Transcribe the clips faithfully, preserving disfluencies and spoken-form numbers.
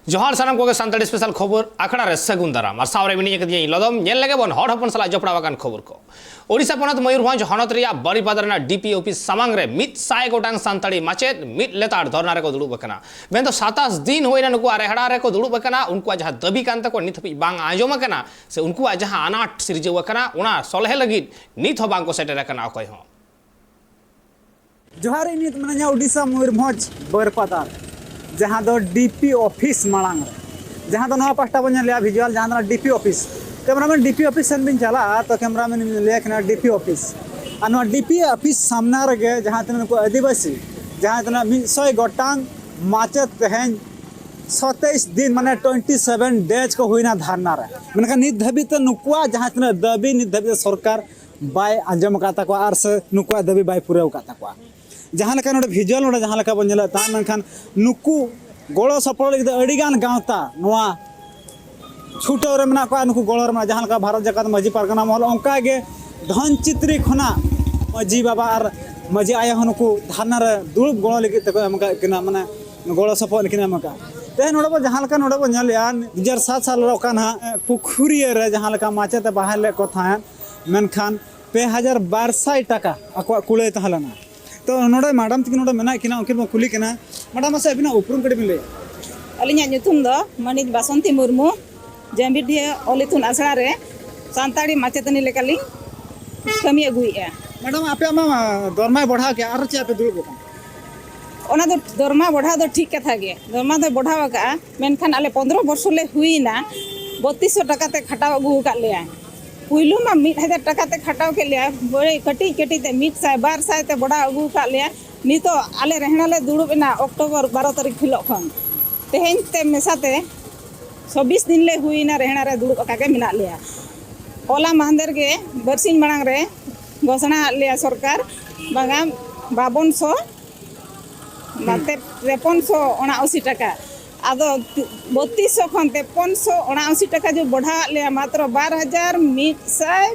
ᱡᱚᱦᱟᱨ ᱥᱟᱱᱟᱢ ᱠᱚᱜᱮ ᱥᱟᱱᱛᱟᱲᱤ ᱥᱯᱮᱥᱟᱞ ᱠᱷᱚᱵᱚᱨ ᱟᱠᱷᱲᱟ ᱨᱮ ᱥᱟᱹᱜᱩᱱ ᱫᱟᱨᱟᱢ᱾ ᱟᱨ ᱥᱟᱶᱨᱮ ᱢᱤᱱᱟᱹᱧ ᱟᱠᱟᱫᱤᱧᱟᱹ ᱤᱧ ᱞᱚᱫᱚᱢ᱾ ᱧᱮᱞ ᱞᱮᱜᱮ ᱵᱚᱱ ᱦᱚᱲ ᱦᱚᱯᱚᱱ ᱥᱟᱞᱟᱜ ᱡᱚᱯᱲᱟᱣ ᱟᱠᱟᱱ ᱠᱷᱚᱵᱚᱨ ᱠᱚ᱾ ᱳᱰᱤᱥᱟ ᱯᱚᱱᱚᱛ ᱢᱚᱭᱩᱨᱵᱷᱚᱸᱡᱽ ᱦᱚᱱᱚᱛ ᱨᱮᱭᱟᱜ ᱵᱟᱨᱤᱯᱟᱫᱟ ᱨᱮᱱᱟᱜ ᱰᱤᱯᱤ ᱚᱯᱷᱤᱥ ᱥᱟᱢᱟᱝ ᱨᱮ ᱢᱤᱫ ᱥᱟᱭ ᱜᱚᱴᱟᱝ ᱥᱟᱱᱛᱟᱲᱤ ᱢᱟᱪᱮᱫ ᱢᱤᱫ ᱞᱮᱛᱟᱲ ᱫᱷᱚᱨᱱᱟ ᱨᱮᱠᱚ ᱫᱩᱲᱩᱵ ᱟᱠᱟᱱᱟ᱾ ᱢᱮᱱᱫᱚ ᱥᱟᱛᱟᱥ ᱫᱤᱱ ᱦᱩᱭᱱᱟ ᱱᱩᱠᱩᱣᱟᱜ ᱨᱮᱦᱲᱟ ᱨᱮᱠᱚ ᱫᱩᱲᱩᱵ ᱟᱠᱟᱱᱟ᱾ ᱩᱱᱠᱩᱣᱟᱜ ᱡᱟᱦᱟᱸ ᱫᱟᱹᱵᱤ ᱠᱟᱱ ᱛᱟᱠᱚᱣᱟ ᱱᱤᱛ ᱦᱟᱹᱵᱤᱡ ᱵᱟᱝ ᱟᱸᱡᱚᱢ ᱟᱠᱟᱱᱟ, ᱥᱮ ᱩᱱᱠᱩᱣᱟᱜ ᱡᱟᱦᱟᱸ ᱟᱱᱟᱴ ᱥᱤᱨᱡᱟᱹᱣ ᱟᱠᱟᱱᱟ, ᱚᱱᱟ ᱥᱚᱞᱦᱮ ᱞᱟᱹᱜᱤᱫ ᱱᱤᱛ ᱦᱚᱸ ᱵᱟᱝ ᱠᱚ ᱥᱮᱴᱮᱨ ᱟᱠᱟᱱᱟ ᱚᱠᱚᱭ ᱦᱚᱸ᱾ ᱡᱚᱦᱟᱨ, ᱤᱧ ᱱᱤᱛ ᱢᱤᱱᱟᱹᱧᱟ ᱳᱰᱤᱥᱟ ᱢᱚᱭᱩᱨᱵᱷᱚᱸᱡᱽ ᱵᱟᱹᱨᱯᱟᱫᱟ, ᱡᱟᱦᱟᱸ ᱫᱚ ᱰᱤᱯᱤ ᱚᱯᱷᱤᱥ ᱢᱟᱲᱟᱝ ᱨᱮ, ᱡᱟᱦᱟᱸ ᱫᱚ ᱱᱚᱣᱟ ᱯᱟᱦᱴᱟ ᱵᱚᱱ ᱧᱮᱞᱮᱜᱼᱟ ᱵᱷᱤᱡᱩᱣᱟᱞ, ᱡᱟᱦᱟᱸ ᱫᱚ ᱰᱤᱯᱤ ᱚᱯᱷᱤᱥ᱾ ᱠᱮᱢᱨᱟᱢᱮᱱ, ᱰᱤᱯᱤ ᱚᱯᱷᱤᱥ ᱥᱮᱱ ᱵᱤᱱ ᱪᱟᱞᱟᱜᱼᱟ ᱛᱚ ᱠᱮᱢᱨᱟᱢᱮᱱ ᱞᱟᱹᱭ ᱠᱟᱱᱟ ᱰᱤᱯᱤ ᱚᱯᱷᱤᱥ᱾ ᱟᱨ ᱱᱚᱣᱟ ᱰᱤᱯᱤ ᱚᱯᱷᱤᱥ ᱥᱟᱢᱱᱟ ᱨᱮᱜᱮ ᱡᱟᱦᱟᱸ ᱛᱤᱱᱟᱹᱜ ᱱᱩᱠᱩ ᱟᱹᱫᱤᱵᱟᱹᱥᱤ, ᱡᱟᱦᱟᱸ ᱛᱤᱱᱟᱹᱜ ᱢᱤᱫ ᱥᱚᱭ ᱜᱚᱴᱟᱝ ᱢᱟᱪᱮᱫ ᱛᱮᱦᱮᱧ ᱥᱟᱛᱟᱭᱤᱥ ᱫᱤᱱ, ᱢᱟᱱᱮ ᱴᱩᱭᱮᱱᱴᱤ ᱥᱮᱵᱷᱮᱱ ᱰᱮᱡᱽ ᱠᱚ ᱦᱩᱭᱱᱟ ᱫᱷᱟᱨᱱᱟ ᱨᱮ, ᱢᱮᱱᱠᱷᱟᱱ ᱱᱤᱛ ᱫᱷᱟᱹᱵᱤᱡ ᱛᱮ ᱱᱩᱠᱩᱣᱟᱜ ᱡᱟᱦᱟᱸ ᱛᱤᱱᱟᱹᱜ ᱫᱟᱹᱵᱤ ᱱᱤᱛ ᱫᱷᱟᱹᱵᱤᱡ ᱛᱮ ᱥᱚᱨᱠᱟᱨ ᱵᱟᱭ ᱟᱸᱡᱚᱢ ᱟᱠᱟᱫ ᱛᱟᱠᱚᱣᱟ ᱟᱨ ᱥᱮ ᱱᱩᱠᱩᱣᱟᱜ ᱫᱟᱹᱵᱤ ᱵᱟᱭ ᱯᱩᱨᱟᱹᱣ ᱟᱠᱟᱫ ᱛᱟᱠᱚᱣᱟ᱾ ᱡᱟᱦᱟᱸ ᱞᱮᱠᱟ ᱱᱚᱰᱮ ᱵᱷᱤᱡᱩᱣᱟᱞ ᱱᱚᱰᱮ ᱡᱟᱦᱟᱸ ᱞᱮᱠᱟ ᱵᱚᱱ ᱧᱮᱞᱮᱫ ᱛᱟᱦᱮᱸᱫ, ᱢᱮᱱᱠᱷᱟᱱ ᱱᱩᱠᱩ ᱜᱚᱲᱚ ᱥᱚᱯᱚᱦᱚᱫ ᱞᱟᱹᱜᱤᱫ ᱫᱚ ᱟᱹᱰᱤᱜᱟᱱ ᱜᱟᱶᱛᱟ ᱱᱚᱣᱟ ᱪᱷᱩᱴᱟᱹᱣ ᱨᱮ ᱢᱮᱱᱟᱜ ᱠᱚᱣᱟ, ᱱᱩᱠᱩ ᱜᱚᱲᱚ ᱨᱮ ᱢᱮᱱᱟᱜ, ᱡᱟᱦᱟᱸ ᱞᱮᱠᱟ ᱵᱷᱟᱨᱚᱛ ᱡᱟᱠᱟᱛ ᱢᱟᱹᱡᱷᱤ ᱯᱟᱨᱜᱟᱱᱟ ᱢᱚᱦᱚᱞ, ᱚᱱᱠᱟᱜᱮ ᱫᱷᱚᱱᱪᱤᱛᱨᱤ ᱠᱷᱚᱱᱟᱜ ᱢᱟᱹᱡᱷᱤ ᱵᱟᱵᱟ ᱟᱨ ᱢᱟᱹᱡᱷᱤ ᱟᱭᱳ ᱦᱚᱸ ᱱᱩᱠᱩ ᱫᱷᱟᱨᱱᱟ ᱨᱮ ᱫᱩᱲᱩᱵ ᱜᱚᱲᱚ ᱞᱟᱹᱜᱤᱫ ᱛᱮᱠᱚ ᱮᱢ ᱟᱠᱟᱫ ᱠᱤᱱᱟ, ᱢᱟᱱᱮ ᱜᱚᱲᱚ ᱥᱚᱯᱚᱦᱚᱫ ᱠᱤᱱ ᱮᱢ ᱟᱠᱟᱫᱼᱟ᱾ ᱛᱮᱦᱮᱧ ᱱᱚᱰᱮ ᱵᱚ ᱡᱟᱦᱟᱸ ᱞᱮᱠᱟ ᱱᱚᱰᱮ ᱵᱚ ᱧᱮᱞᱮᱜᱼᱟ, ᱫᱩ ᱦᱟᱡᱟᱨ ᱥᱟᱛ ᱥᱟᱞ ᱨᱮ ᱚᱠᱟ ᱱᱟᱦᱟᱜ ᱯᱩᱠᱷᱩᱨᱤᱭᱟᱹ ᱨᱮ ᱡᱟᱦᱟᱸ ᱞᱮᱠᱟ ᱢᱟᱪᱮᱛ ᱮ ᱵᱟᱦᱟᱞ ᱞᱮᱫ ᱠᱚ ᱛᱟᱦᱮᱸᱫ, ᱢᱮᱱᱠᱷᱟᱱ ᱯᱮ ᱦᱟᱡᱟᱨ ᱵᱟᱨ ᱥᱟᱭ ᱴᱟᱠᱟ ᱟᱠᱚᱣᱟᱜ ᱠᱩᱲᱟᱹᱭ ᱛᱟᱦᱮᱸ ᱞᱮᱱᱟ᱾ ᱛᱚ ᱱᱚᱰᱮ ᱢᱮᱰᱟᱢ ᱛᱟᱹᱠᱤᱱ ᱱᱚᱰᱮ ᱢᱮᱱᱟᱜ ᱠᱤᱱᱟ, ᱩᱱᱠᱤᱱ ᱵᱚᱱ ᱠᱩᱞᱤ ᱠᱤᱱᱟ᱾ ᱢᱮᱰᱟᱢ, ᱢᱟᱥᱮ ᱟᱹᱵᱤᱱᱟᱜ ᱩᱯᱨᱩᱢ ᱠᱟᱹᱴᱤᱡ ᱵᱤᱱ ᱞᱟᱹᱭᱟ? ᱟᱹᱞᱤᱧᱟᱜ ᱧᱩᱛᱩᱢ ᱫᱚ ᱢᱟᱹᱱᱤᱡ ᱵᱟᱥᱚᱱᱛᱤ ᱢᱩᱨᱢᱩ᱾ ᱡᱟᱹᱢᱵᱤᱰᱤᱦᱟᱹ ᱚᱞ ᱤᱛᱩᱱ ᱟᱥᱲᱟ ᱨᱮ ᱥᱟᱱᱛᱟᱲᱤ ᱢᱟᱪᱮᱛᱟᱹᱱᱤ ᱞᱮᱠᱟᱞᱤᱧ ᱠᱟᱹᱢᱤ ᱟᱹᱜᱩᱭᱮᱫᱼᱟ᱾ ᱢᱮᱰᱟᱢ, ᱟᱯᱮᱭᱟᱜ ᱢᱟ ᱫᱚᱨᱢᱟᱭ ᱵᱟᱲᱦᱟᱣ ᱠᱮᱜᱼᱟ, ᱟᱨᱚ ᱪᱮᱫ ᱯᱮ ᱫᱩᱲᱩᱵ ᱟᱠᱟᱱᱟ? ᱚᱱᱟ ᱫᱚ ᱫᱚᱨᱢᱟ ᱵᱟᱲᱦᱟᱣ ᱫᱚ ᱴᱷᱤᱠ ᱠᱟᱛᱷᱟ ᱜᱮ, ᱫᱚᱨᱢᱟ ᱫᱚᱭ ᱵᱟᱲᱦᱟᱣ ᱟᱠᱟᱫᱼᱟ, ᱢᱮᱱᱠᱷᱟᱱ ᱟᱞᱮ ᱯᱚᱱᱫᱽᱨᱚ ᱵᱚᱨᱥᱚ ᱞᱮ ᱦᱩᱭᱮᱱᱟ, ᱵᱚᱛᱤᱥ ᱥᱚ ᱴᱟᱠᱟ ᱛᱮ ᱠᱷᱟᱴᱟᱣ ᱟᱹᱜᱩ ᱟᱠᱟᱫ ᱞᱮᱭᱟ᱾ ᱯᱩᱭᱞᱩ ᱢᱟ ᱢᱤᱫ ᱦᱟᱡᱟᱨ ᱴᱟᱠᱟ ᱛᱮ ᱠᱷᱟᱴᱟᱣ ᱠᱮᱫ ᱞᱮᱭᱟ, ᱵᱟᱹᱭ ᱠᱟᱹᱴᱤᱡ ᱠᱟᱹᱴᱤᱡ ᱛᱮ ᱢᱤᱫ ᱥᱟᱭ, ᱵᱟᱨ ᱥᱟᱭ ᱛᱮ ᱵᱟᱲᱦᱟᱣ ᱟᱹᱜᱩ ᱟᱠᱟᱫ ᱞᱮᱭᱟ᱾ ᱱᱤᱛᱚᱜ ᱟᱞᱮ ᱨᱮᱦᱲᱟ ᱞᱮ ᱫᱩᱲᱩᱵ ᱮᱱᱟ ᱚᱠᱴᱳᱵᱚᱨ ᱵᱟᱨᱚ ᱛᱟᱹᱨᱤᱠᱷ ᱦᱤᱞᱳᱜ ᱠᱷᱚᱱ᱾ ᱛᱮᱦᱮᱧ ᱛᱮ ᱢᱮᱥᱟ ᱛᱮ ᱪᱷᱚᱵᱵᱤᱥ ᱫᱤᱱ ᱞᱮ ᱦᱩᱭᱮᱱᱟ, ᱨᱮᱦᱲᱟ ᱨᱮ ᱫᱩᱲᱩᱵ ᱟᱠᱟ ᱜᱮ ᱢᱮᱱᱟᱜ ᱞᱮᱭᱟ᱾ ᱦᱚᱞᱟ ᱢᱟᱦᱫᱮᱨ ᱜᱮ ᱵᱟᱨᱥᱤᱧ ᱢᱟᱲᱟᱝ ᱨᱮ ᱜᱷᱳᱥᱚᱱᱟ ᱟᱫ ᱞᱮᱭᱟ ᱥᱚᱨᱠᱟᱨ, ᱵᱟᱝᱟ ᱵᱟᱵᱚᱱ ᱥᱚ, ᱵᱟᱛᱮ ᱯᱮᱯᱚᱱ ᱥᱚ ᱚᱱᱟᱚᱥᱤ ᱴᱟᱠᱟ᱾ ᱟᱫᱚ ᱵᱚᱛᱤᱥ ᱥᱚ ᱠᱷᱚᱱ ᱛᱮᱯᱚᱱ ᱥᱚ ᱚᱱᱟᱚᱥᱤ ᱴᱟᱠᱟ ᱡᱮ ᱵᱚᱲᱦᱟᱣᱟᱫ ᱞᱮᱭᱟ, ᱢᱟᱛᱨᱚ ᱵᱟᱨ ᱦᱟᱡᱟᱨ ᱢᱤᱫ ᱥᱟᱭ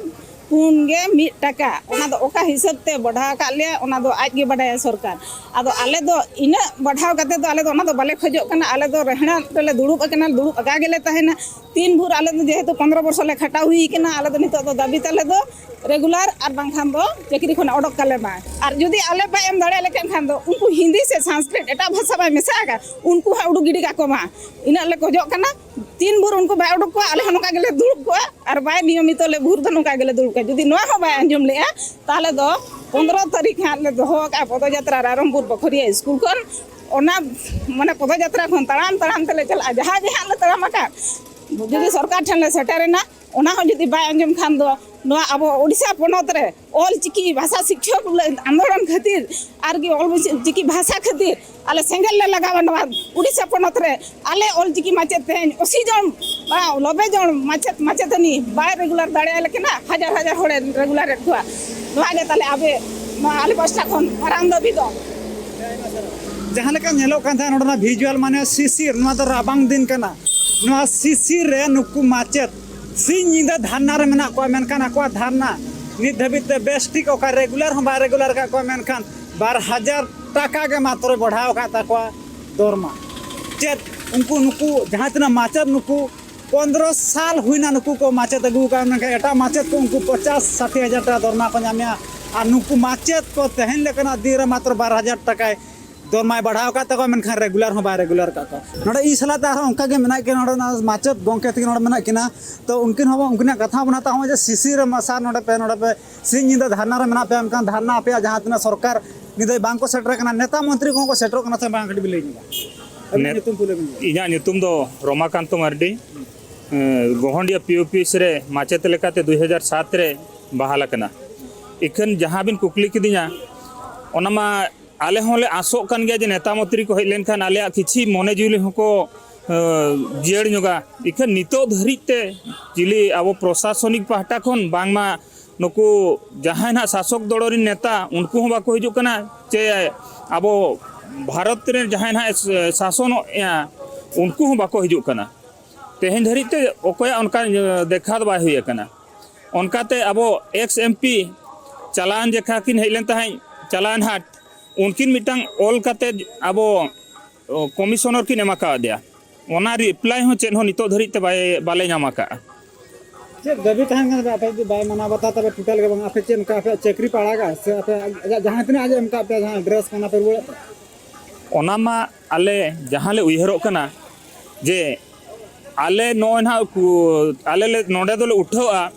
ᱯᱩᱱ ᱜᱮ ᱢᱤᱫ ᱴᱟᱠᱟ᱾ ᱚᱱᱟ ᱫᱚ ᱚᱠᱟ ᱦᱤᱥᱟᱹᱵ ᱛᱮ ᱵᱟᱲᱦᱟᱣ ᱟᱠᱟᱫ ᱞᱮᱭᱟ, ᱚᱱᱟ ᱫᱚ ᱟᱡ ᱜᱮ ᱵᱟᱰᱟᱭᱟ ᱥᱚᱨᱠᱟᱨ᱾ ᱟᱫᱚ ᱟᱞᱮ ᱫᱚ ᱤᱱᱟᱹᱜ ᱵᱟᱲᱦᱟᱣ ᱠᱟᱛᱮ ᱫᱚ ᱟᱞᱮ ᱫᱚ ᱚᱱᱟ ᱫᱚ ᱵᱟᱞᱮ ᱠᱷᱚᱡᱚᱜ ᱠᱟᱱᱟ᱾ ᱟᱞᱮ ᱫᱚ ᱨᱮᱦᱲᱟ ᱨᱮᱞᱮ ᱫᱩᱲᱩᱵ ᱟᱠᱟᱱᱟ, ᱫᱩᱲᱩᱵ ᱟᱠᱟ ᱜᱮᱞᱮ ᱛᱟᱦᱮᱱᱟ᱾ ᱛᱤᱱ ᱵᱷᱳᱨ ᱟᱞᱮ ᱫᱚ ᱡᱮᱦᱮᱛᱩ ᱯᱚᱱᱨᱚ ᱵᱚᱨᱥᱚ ᱞᱮ ᱠᱷᱟᱴᱟᱣ ᱦᱩᱭ ᱠᱟᱱᱟ, ᱟᱞᱮ ᱫᱚ ᱱᱤᱛᱚᱜ ᱫᱚ ᱫᱟᱹᱵᱤ ᱛᱟᱞᱮ ᱫᱚ ᱨᱮᱜᱩᱞᱟᱨ ᱟᱨ ᱵᱟᱝᱠᱷᱟᱱ ᱫᱚ ᱪᱟᱹᱠᱨᱤ ᱠᱷᱚᱱᱟᱜ ᱚᱰᱚᱠ ᱠᱟᱞᱮ ᱢᱟ᱾ ᱟᱨ ᱡᱩᱫᱤ ᱟᱞᱮ ᱵᱟᱭ ᱮᱢ ᱫᱟᱲᱮᱭᱟᱞᱮ ᱠᱟᱱ ᱠᱷᱟᱱ ᱫᱚ ᱩᱱᱠᱩ ᱦᱤᱱᱫᱤ ᱥᱮ ᱥᱟᱱᱥᱠᱨᱤᱴ ᱮᱴᱟᱜ ᱵᱷᱟᱥᱟ ᱵᱟᱭ ᱢᱮᱥᱟ ᱟᱠᱟᱫ, ᱩᱱᱠᱩ ᱦᱚᱸ ᱩᱰᱩᱠ ᱜᱤᱰᱤ ᱠᱟᱠᱚ ᱢᱟ᱾ ᱤᱱᱟᱹᱜ ᱞᱮ ᱠᱷᱚᱡᱚᱜ ᱠᱟᱱᱟ᱾ ᱛᱤᱱ ᱵᱷᱳᱨ ᱩᱱᱠᱩ ᱵᱟᱭ ᱩᱰᱩᱠ ᱠᱚᱣᱟ, ᱟᱞᱮ ᱦᱚᱸ ᱱᱚᱝᱠᱟ ᱜᱮᱞᱮ ᱫᱩᱲᱩᱵ ᱠᱚᱜᱼᱟ᱾ ᱟᱨ ᱵᱟᱭ ᱱᱤᱭᱚᱢᱤᱛᱚ ᱞᱮ ᱵᱷᱳᱨ ᱫᱚ ᱱᱚᱝᱠᱟ ᱜᱮᱞᱮ ᱫᱩᱲᱩᱵ ᱠᱚᱜᱼᱟ᱾ ᱡᱩᱫᱤ ᱱᱚᱣᱟ ᱦᱚᱸ ᱵᱟᱭ ᱟᱸᱡᱚᱢ ᱞᱮᱜᱼᱟ, ᱛᱟᱦᱚᱞᱮ ᱫᱚ ᱯᱚᱱᱨᱚ ᱛᱟᱹᱨᱤᱠᱷ ᱦᱟᱸᱜ ᱞᱮ ᱫᱚᱦᱚ ᱟᱠᱟᱫᱼᱟ ᱯᱚᱫᱚᱡᱟᱛᱨᱟ ᱨᱟᱭᱨᱚᱝᱯᱩᱨ ᱵᱚᱠᱷᱚᱨᱤᱭᱟᱹ ᱥᱠᱩᱞ ᱠᱷᱚᱱ᱾ ᱚᱱᱟ ᱢᱟᱱᱮ ᱯᱚᱫᱚᱡᱟᱛᱨᱟ ᱠᱷᱚᱱ ᱛᱟᱲᱟᱢ ᱛᱟᱲᱟᱢ ᱛᱮᱞᱮ ᱪᱟᱞᱟᱜᱼᱟ, ᱡᱟᱦᱟᱸ ᱜᱮ ᱦᱟᱸᱜ ᱞᱮ ᱛᱟᱲᱟᱢ ᱟᱠᱟᱫ᱾ ᱡᱩᱫᱤ ᱥᱚᱨᱠᱟᱨ ᱴᱷᱮᱱ ᱞᱮ ᱥᱮᱴᱮᱨᱮᱱᱟ, ᱚᱱᱟ ᱦᱚᱸ ᱡᱩᱫᱤ ᱵᱟᱭ ᱟᱸᱡᱚᱢ ᱠᱷᱟᱱ ᱫᱚ ᱱᱚᱣᱟ ᱟᱵᱚ ᱳᱰᱤᱥᱟ ᱯᱚᱱᱚᱛ ᱨᱮ ᱚᱞ ᱪᱤᱠᱤ ᱵᱷᱟᱥᱟ ᱥᱤᱠᱠᱷᱚᱠ ᱟᱱᱫᱳᱞᱚᱱ ᱠᱷᱟᱹᱛᱤᱨ ᱟᱨ ᱜᱮ ᱚᱞ ᱪᱤᱠᱤ ᱵᱷᱟᱥᱟ ᱠᱷᱟᱹᱛᱤᱨ ᱟᱞᱮ ᱥᱮᱸᱜᱮᱞ ᱞᱮ ᱞᱟᱜᱟᱣᱟ ᱱᱚᱣᱟ ᱳᱰᱤᱥᱟ ᱯᱚᱱᱚᱛ ᱨᱮ᱾ ᱟᱞᱮ ᱚᱞ ᱪᱤᱠᱤ ᱢᱟᱪᱮᱫ ᱛᱮᱦᱮᱧ ᱟᱹᱥᱤ ᱡᱚᱱ, ᱵᱟ, ᱱᱚᱵᱵᱳᱭ ᱡᱚᱱ ᱢᱟᱪᱮᱫ ᱢᱟᱪᱮᱛᱟᱹᱱᱤ ᱵᱟᱭ ᱨᱮᱜᱩᱞᱟᱨ ᱫᱟᱲᱮᱭᱟᱞᱮ ᱠᱟᱱᱟ᱾ ᱦᱟᱡᱟᱨ ᱦᱟᱡᱟᱨ ᱦᱚᱲᱮ ᱨᱮᱜᱩᱞᱟᱨᱮᱫ ᱠᱚᱣᱟ᱾ ᱱᱚᱣᱟ ᱜᱮ ᱛᱟᱞᱮ ᱟᱵᱮ, ᱱᱚᱣᱟ ᱟᱞᱮ ᱯᱟᱥᱴᱟ ᱠᱷᱚᱱ ᱢᱟᱨᱟᱝ ᱫᱟᱹᱵᱤ ᱫᱚ᱾ ᱡᱟᱦᱟᱸ ᱞᱮᱠᱟ ᱧᱮᱞᱚᱜ ᱠᱟᱱ ᱛᱟᱦᱮᱸᱫ ᱱᱚᱰᱮᱱᱟᱜ ᱵᱷᱤᱡᱩᱣᱟᱞ, ᱢᱟᱱᱮ ᱥᱤᱥᱤᱨ, ᱱᱚᱣᱟ ᱫᱚ ᱨᱟᱵᱟᱝ ᱫᱤᱱ ᱠᱟᱱᱟ᱾ ᱱᱚᱣᱟ ᱥᱤᱥᱤᱨ ᱨᱮ ᱱᱩᱠᱩ ᱢᱟᱪᱮᱫ ᱥᱤᱧ ᱧᱤᱫᱟᱹ ᱫᱷᱟᱨᱱᱟ ᱨᱮ ᱢᱮᱱᱟᱜ ᱠᱚᱣᱟ, ᱢᱮᱱᱠᱷᱟᱱ ᱟᱠᱚᱣᱟᱜ ᱫᱷᱟᱨᱱᱟ ᱱᱤᱛ ᱫᱷᱟᱹᱵᱤᱡ ᱛᱮ ᱵᱮᱥ ᱴᱷᱤᱠ ᱚᱠᱟ ᱨᱮᱜᱩᱞᱟᱨ ᱦᱚᱸ ᱵᱟᱭ ᱨᱮᱜᱩᱞᱟᱨ ᱟᱠᱟᱫ ᱠᱚᱣᱟ, ᱢᱮᱱᱠᱷᱟᱱ ᱵᱟᱨ ᱦᱟᱡᱟᱨ ᱴᱟᱠᱟ ᱜᱮ ᱢᱟᱛᱨᱚ ᱵᱟᱲᱦᱟᱣ ᱟᱠᱟᱫ ᱛᱟᱠᱚᱣᱟ ᱫᱚᱨᱢᱟ᱾ ᱪᱮᱫ ᱩᱱᱠᱩ, ᱱᱩᱠᱩ ᱡᱟᱦᱟᱸ ᱛᱤᱱᱟᱹᱜ ᱢᱟᱪᱮᱫ, ᱱᱩᱠᱩ ᱯᱚᱱᱫᱽᱨᱚ ᱥᱟᱞ ᱦᱩᱭᱱᱟ ᱱᱩᱠᱩ ᱠᱚ ᱢᱟᱪᱮᱫ ᱟᱹᱜᱩ ᱟᱠᱟᱫ, ᱢᱮᱱᱠᱷᱟᱱ ᱮᱴᱟᱜ ᱢᱟᱪᱮᱫ ᱠᱚ ᱩᱱᱠᱩ ᱯᱚᱪᱟᱥ ᱥᱟᱴᱷᱤ ᱦᱟᱡᱟᱨ ᱴᱟᱠᱟ ᱫᱚᱨᱢᱟ ᱠᱚ ᱧᱟᱢᱮᱜᱼᱟ, ᱟᱨ ᱱᱩᱠᱩ ᱢᱟᱪᱮᱫ ᱠᱚ ᱛᱮᱦᱮᱧ ᱞᱮᱠᱟᱱᱟᱜ ᱫᱤᱱ ᱨᱮ ᱢᱟᱛᱨᱚ ᱵᱟᱨ ᱦᱟᱡᱟᱨ ᱴᱟᱠᱟᱭ ᱫᱚᱨᱢᱟᱭ ᱵᱟᱲᱦᱟᱣ ᱟᱠᱟᱫ ᱛᱟᱠᱚᱣᱟ, ᱢᱮᱱᱠᱷᱟᱱ ᱨᱮᱜᱩᱞᱟᱨ ᱦᱚᱸ ᱵᱟᱭ ᱨᱮᱜᱩᱞᱟᱨ ᱟᱠᱟᱫ ᱠᱚᱣᱟ᱾ ᱱᱚᱰᱮ ᱤᱧ ᱥᱟᱞᱟᱜ ᱛᱮ ᱟᱨᱦᱚᱸ ᱚᱱᱠᱟ ᱜᱮ ᱢᱮᱱᱟᱜ ᱠᱤᱱᱟ, ᱱᱚᱰᱮ ᱚᱱᱟ ᱢᱟᱪᱮᱫ ᱜᱚᱢᱠᱮ ᱛᱟᱹᱠᱤᱱ ᱱᱚᱰᱮ ᱢᱮᱱᱟᱜ ᱠᱤᱱᱟ᱾ ᱛᱚ ᱩᱱᱠᱤᱱ ᱦᱚᱸ, ᱩᱱᱠᱤᱱᱟᱜ ᱠᱟᱛᱷᱟ ᱦᱚᱸ ᱵᱚᱱ ᱦᱟᱛᱟᱣᱟ, ᱱᱚᱜᱼᱚᱭ ᱡᱮ ᱥᱤᱥᱤᱨ ᱨᱮ ᱢᱟ ᱥᱟᱨ ᱱᱚᱰᱮ ᱯᱮ, ᱱᱚᱰᱮ ᱯᱮ ᱥᱤᱧ ᱧᱤᱫᱟᱹ ᱫᱷᱟᱨᱱᱟ ᱨᱮ ᱢᱮᱱᱟᱜ ᱯᱮᱭᱟ, ᱢᱮᱱᱠᱷᱟᱱ ᱫᱷᱟᱨᱱᱟ ᱟᱯᱮᱭᱟᱜ ᱡᱟᱦᱟᱸ ᱛᱤᱱᱟᱹᱜ ᱥᱚᱨᱠᱟᱨ ᱱᱤᱛ ᱫᱷᱟᱹᱵᱤᱡ ᱵᱟᱝ ᱠᱚ ᱥᱮᱴᱮᱨ ᱟᱠᱟᱱᱟ, ᱱᱮᱛᱟ ᱢᱚᱱᱛᱨᱤ ᱠᱚᱦᱚᱸ ᱠᱚ ᱥᱮᱴᱮᱨᱚᱜ ᱠᱟᱱᱟ ᱥᱮ ᱵᱟᱝ, ᱠᱟᱹᱴᱤᱡ ᱵᱤᱱ ᱞᱟᱹᱭ ᱧᱚᱜᱟ᱾ ᱟᱹᱵᱤᱱ ᱱᱮᱛ-, ᱧᱩᱛᱩᱢ ᱯᱩᱭᱞᱩ ᱵᱤᱱ ᱞᱟᱹᱭᱟ᱾ ᱤᱧᱟᱹᱜ ᱧᱩᱛᱩᱢ ᱫᱚ ᱨᱚᱢᱟᱠᱟᱱᱛᱚ ᱢᱟᱨᱰᱤ᱾ ᱮᱸ, ᱜᱚᱦᱚᱸᱰᱤᱭᱟᱹ ᱯᱤ ᱳ ᱯᱤ ᱚᱯᱷᱤᱥ ᱨᱮ ᱢᱟᱪᱮᱛ ᱞᱮᱠᱟᱛᱮ ᱫᱩ ᱦᱟᱡᱟᱨ ᱥᱟᱛ ᱨᱮ ᱵᱟᱦᱟᱞ ᱟᱠᱟᱱᱟ᱾ ᱤᱠᱷᱟᱹᱱ ᱡᱟᱦᱟᱸ ᱵᱤᱱ ᱠᱩᱠᱞᱤ ᱠᱤᱫᱤᱧᱟ, ᱚᱱᱟ ᱢᱟ ᱟᱞᱮ ᱦᱚᱸᱞᱮ ᱟᱸᱥᱚᱜ ᱠᱟᱱ ᱜᱮᱭᱟ ᱡᱮ ᱱᱮᱛᱟ ᱢᱚᱱᱛᱨᱤ ᱠᱚ ᱦᱮᱡ ᱞᱮᱱᱠᱷᱟᱱ ᱟᱞᱮᱭᱟᱜ ᱠᱤᱪᱷᱤ ᱢᱚᱱᱮ ᱡᱤᱣᱤ ᱦᱚᱸᱠᱚ, ᱮᱸ, ᱡᱤᱭᱟᱹᱲ ᱧᱚᱜᱟ᱾ ᱤᱠᱷᱟᱹᱱ ᱱᱤᱛᱚᱜ ᱫᱷᱟᱹᱨᱤᱡ ᱛᱮ ᱪᱤᱞᱤ ᱟᱵᱚ ᱯᱨᱚᱥᱟᱥᱚᱱᱤᱠ ᱯᱟᱦᱴᱟ ᱠᱷᱚᱱ ᱵᱟᱝᱢᱟ ᱱᱩᱠᱩ ᱡᱟᱦᱟᱸᱭ ᱱᱟᱦᱟᱜ ᱥᱟᱥᱚᱠ ᱫᱚᱞ ᱨᱮᱱ ᱱᱮᱛᱟ, ᱩᱱᱠᱩ ᱦᱚᱸ ᱵᱟᱠᱚ ᱦᱤᱡᱩᱜ ᱠᱟᱱᱟ, ᱪᱮ ᱟᱵᱚ ᱵᱷᱟᱨᱚᱛ ᱨᱮᱱ ᱡᱟᱦᱟᱸᱭ ᱱᱟᱦᱟᱜ ᱮ ᱥᱟᱥᱚᱱᱚᱜᱼᱟ, ᱩᱱᱠᱩ ᱦᱚᱸ ᱵᱟᱠᱚ ᱦᱤᱡᱩᱜ ᱠᱟᱱᱟ᱾ ᱛᱮᱦᱮᱧ ᱫᱷᱟᱹᱨᱤᱡ ᱛᱮ ᱚᱠᱚᱭᱟᱜ ᱚᱱᱠᱟ ᱫᱮᱠᱷᱟ ᱫᱚ ᱵᱟᱭ ᱦᱩᱭ ᱟᱠᱟᱱᱟ᱾ ᱚᱱᱠᱟᱛᱮ ᱟᱵᱚ ᱮᱠᱥ ᱮᱢ ᱯᱤ ᱪᱟᱞᱟᱣᱮᱱ ᱡᱮᱠᱷᱟ ᱠᱤᱱ ᱦᱮᱡ ᱞᱮᱱ ᱛᱟᱦᱮᱸᱫ, ᱪᱟᱞᱟᱣᱮᱱ ᱦᱟᱴ, ᱩᱱᱠᱤᱱ ᱢᱤᱫᱴᱟᱝ ᱚᱞ ᱠᱟᱛᱮ ᱟᱵᱚ ᱠᱚᱢᱤᱥᱚᱱᱟᱨ ᱠᱤᱱ ᱮᱢᱟ ᱠᱟᱣᱫᱮᱭᱟ᱾ ᱚᱱᱟ ᱨᱤᱯᱞᱟᱭ ᱦᱚᱸ ᱪᱮᱫ ᱦᱚᱸ ᱱᱤᱛᱚᱜ ᱫᱷᱟᱹᱨᱤᱡ ᱛᱮ ᱵᱟᱭ, ᱵᱟᱞᱮ ᱧᱟᱢ ᱟᱠᱟᱫᱼᱟ᱾ ᱪᱮᱫ ᱫᱟᱹᱵᱤ ᱛᱟᱦᱮᱱ ᱠᱟᱱ ᱛᱟᱯᱮᱭᱟ? ᱟᱯᱮ ᱡᱩᱫᱤ ᱵᱟᱭ ᱢᱟᱱᱟᱣ ᱵᱟᱛᱟᱣ ᱛᱟᱯᱮ ᱴᱳᱴᱟᱞ ᱜᱮ ᱵᱟᱝ, ᱟᱯᱮ ᱪᱮᱫ ᱚᱱᱠᱟ ᱟᱯᱮᱭᱟᱜ ᱪᱟᱹᱠᱨᱤ ᱯᱮ ᱟᱲᱟᱜᱟ ᱥᱮ ᱟᱯᱮ ᱟᱡᱟᱜ ᱡᱟᱦᱟᱸ ᱛᱤᱱᱟᱹᱜ ᱟᱡ ᱮ ᱮᱢ ᱠᱟᱜ ᱯᱮᱭᱟ, ᱡᱟᱦᱟᱸ ᱰᱨᱮᱥ ᱠᱚ, ᱚᱱᱟ ᱯᱮ ᱨᱩᱣᱟᱹᱲᱮᱫ ᱛᱟᱭᱟ? ᱚᱱᱟ ᱢᱟ ᱟᱞᱮ ᱡᱟᱦᱟᱸ ᱞᱮ ᱩᱭᱦᱟᱹᱨᱚᱜ ᱠᱟᱱᱟ ᱡᱮ ᱟᱞᱮ ᱱᱚᱜᱼᱚᱭ ᱱᱟᱦᱟᱜ ᱠᱩ-, ᱟᱞᱮ ᱞᱮ ᱱᱚᱰᱮ ᱫᱚᱞᱮ ᱩᱴᱷᱟᱹᱣᱟ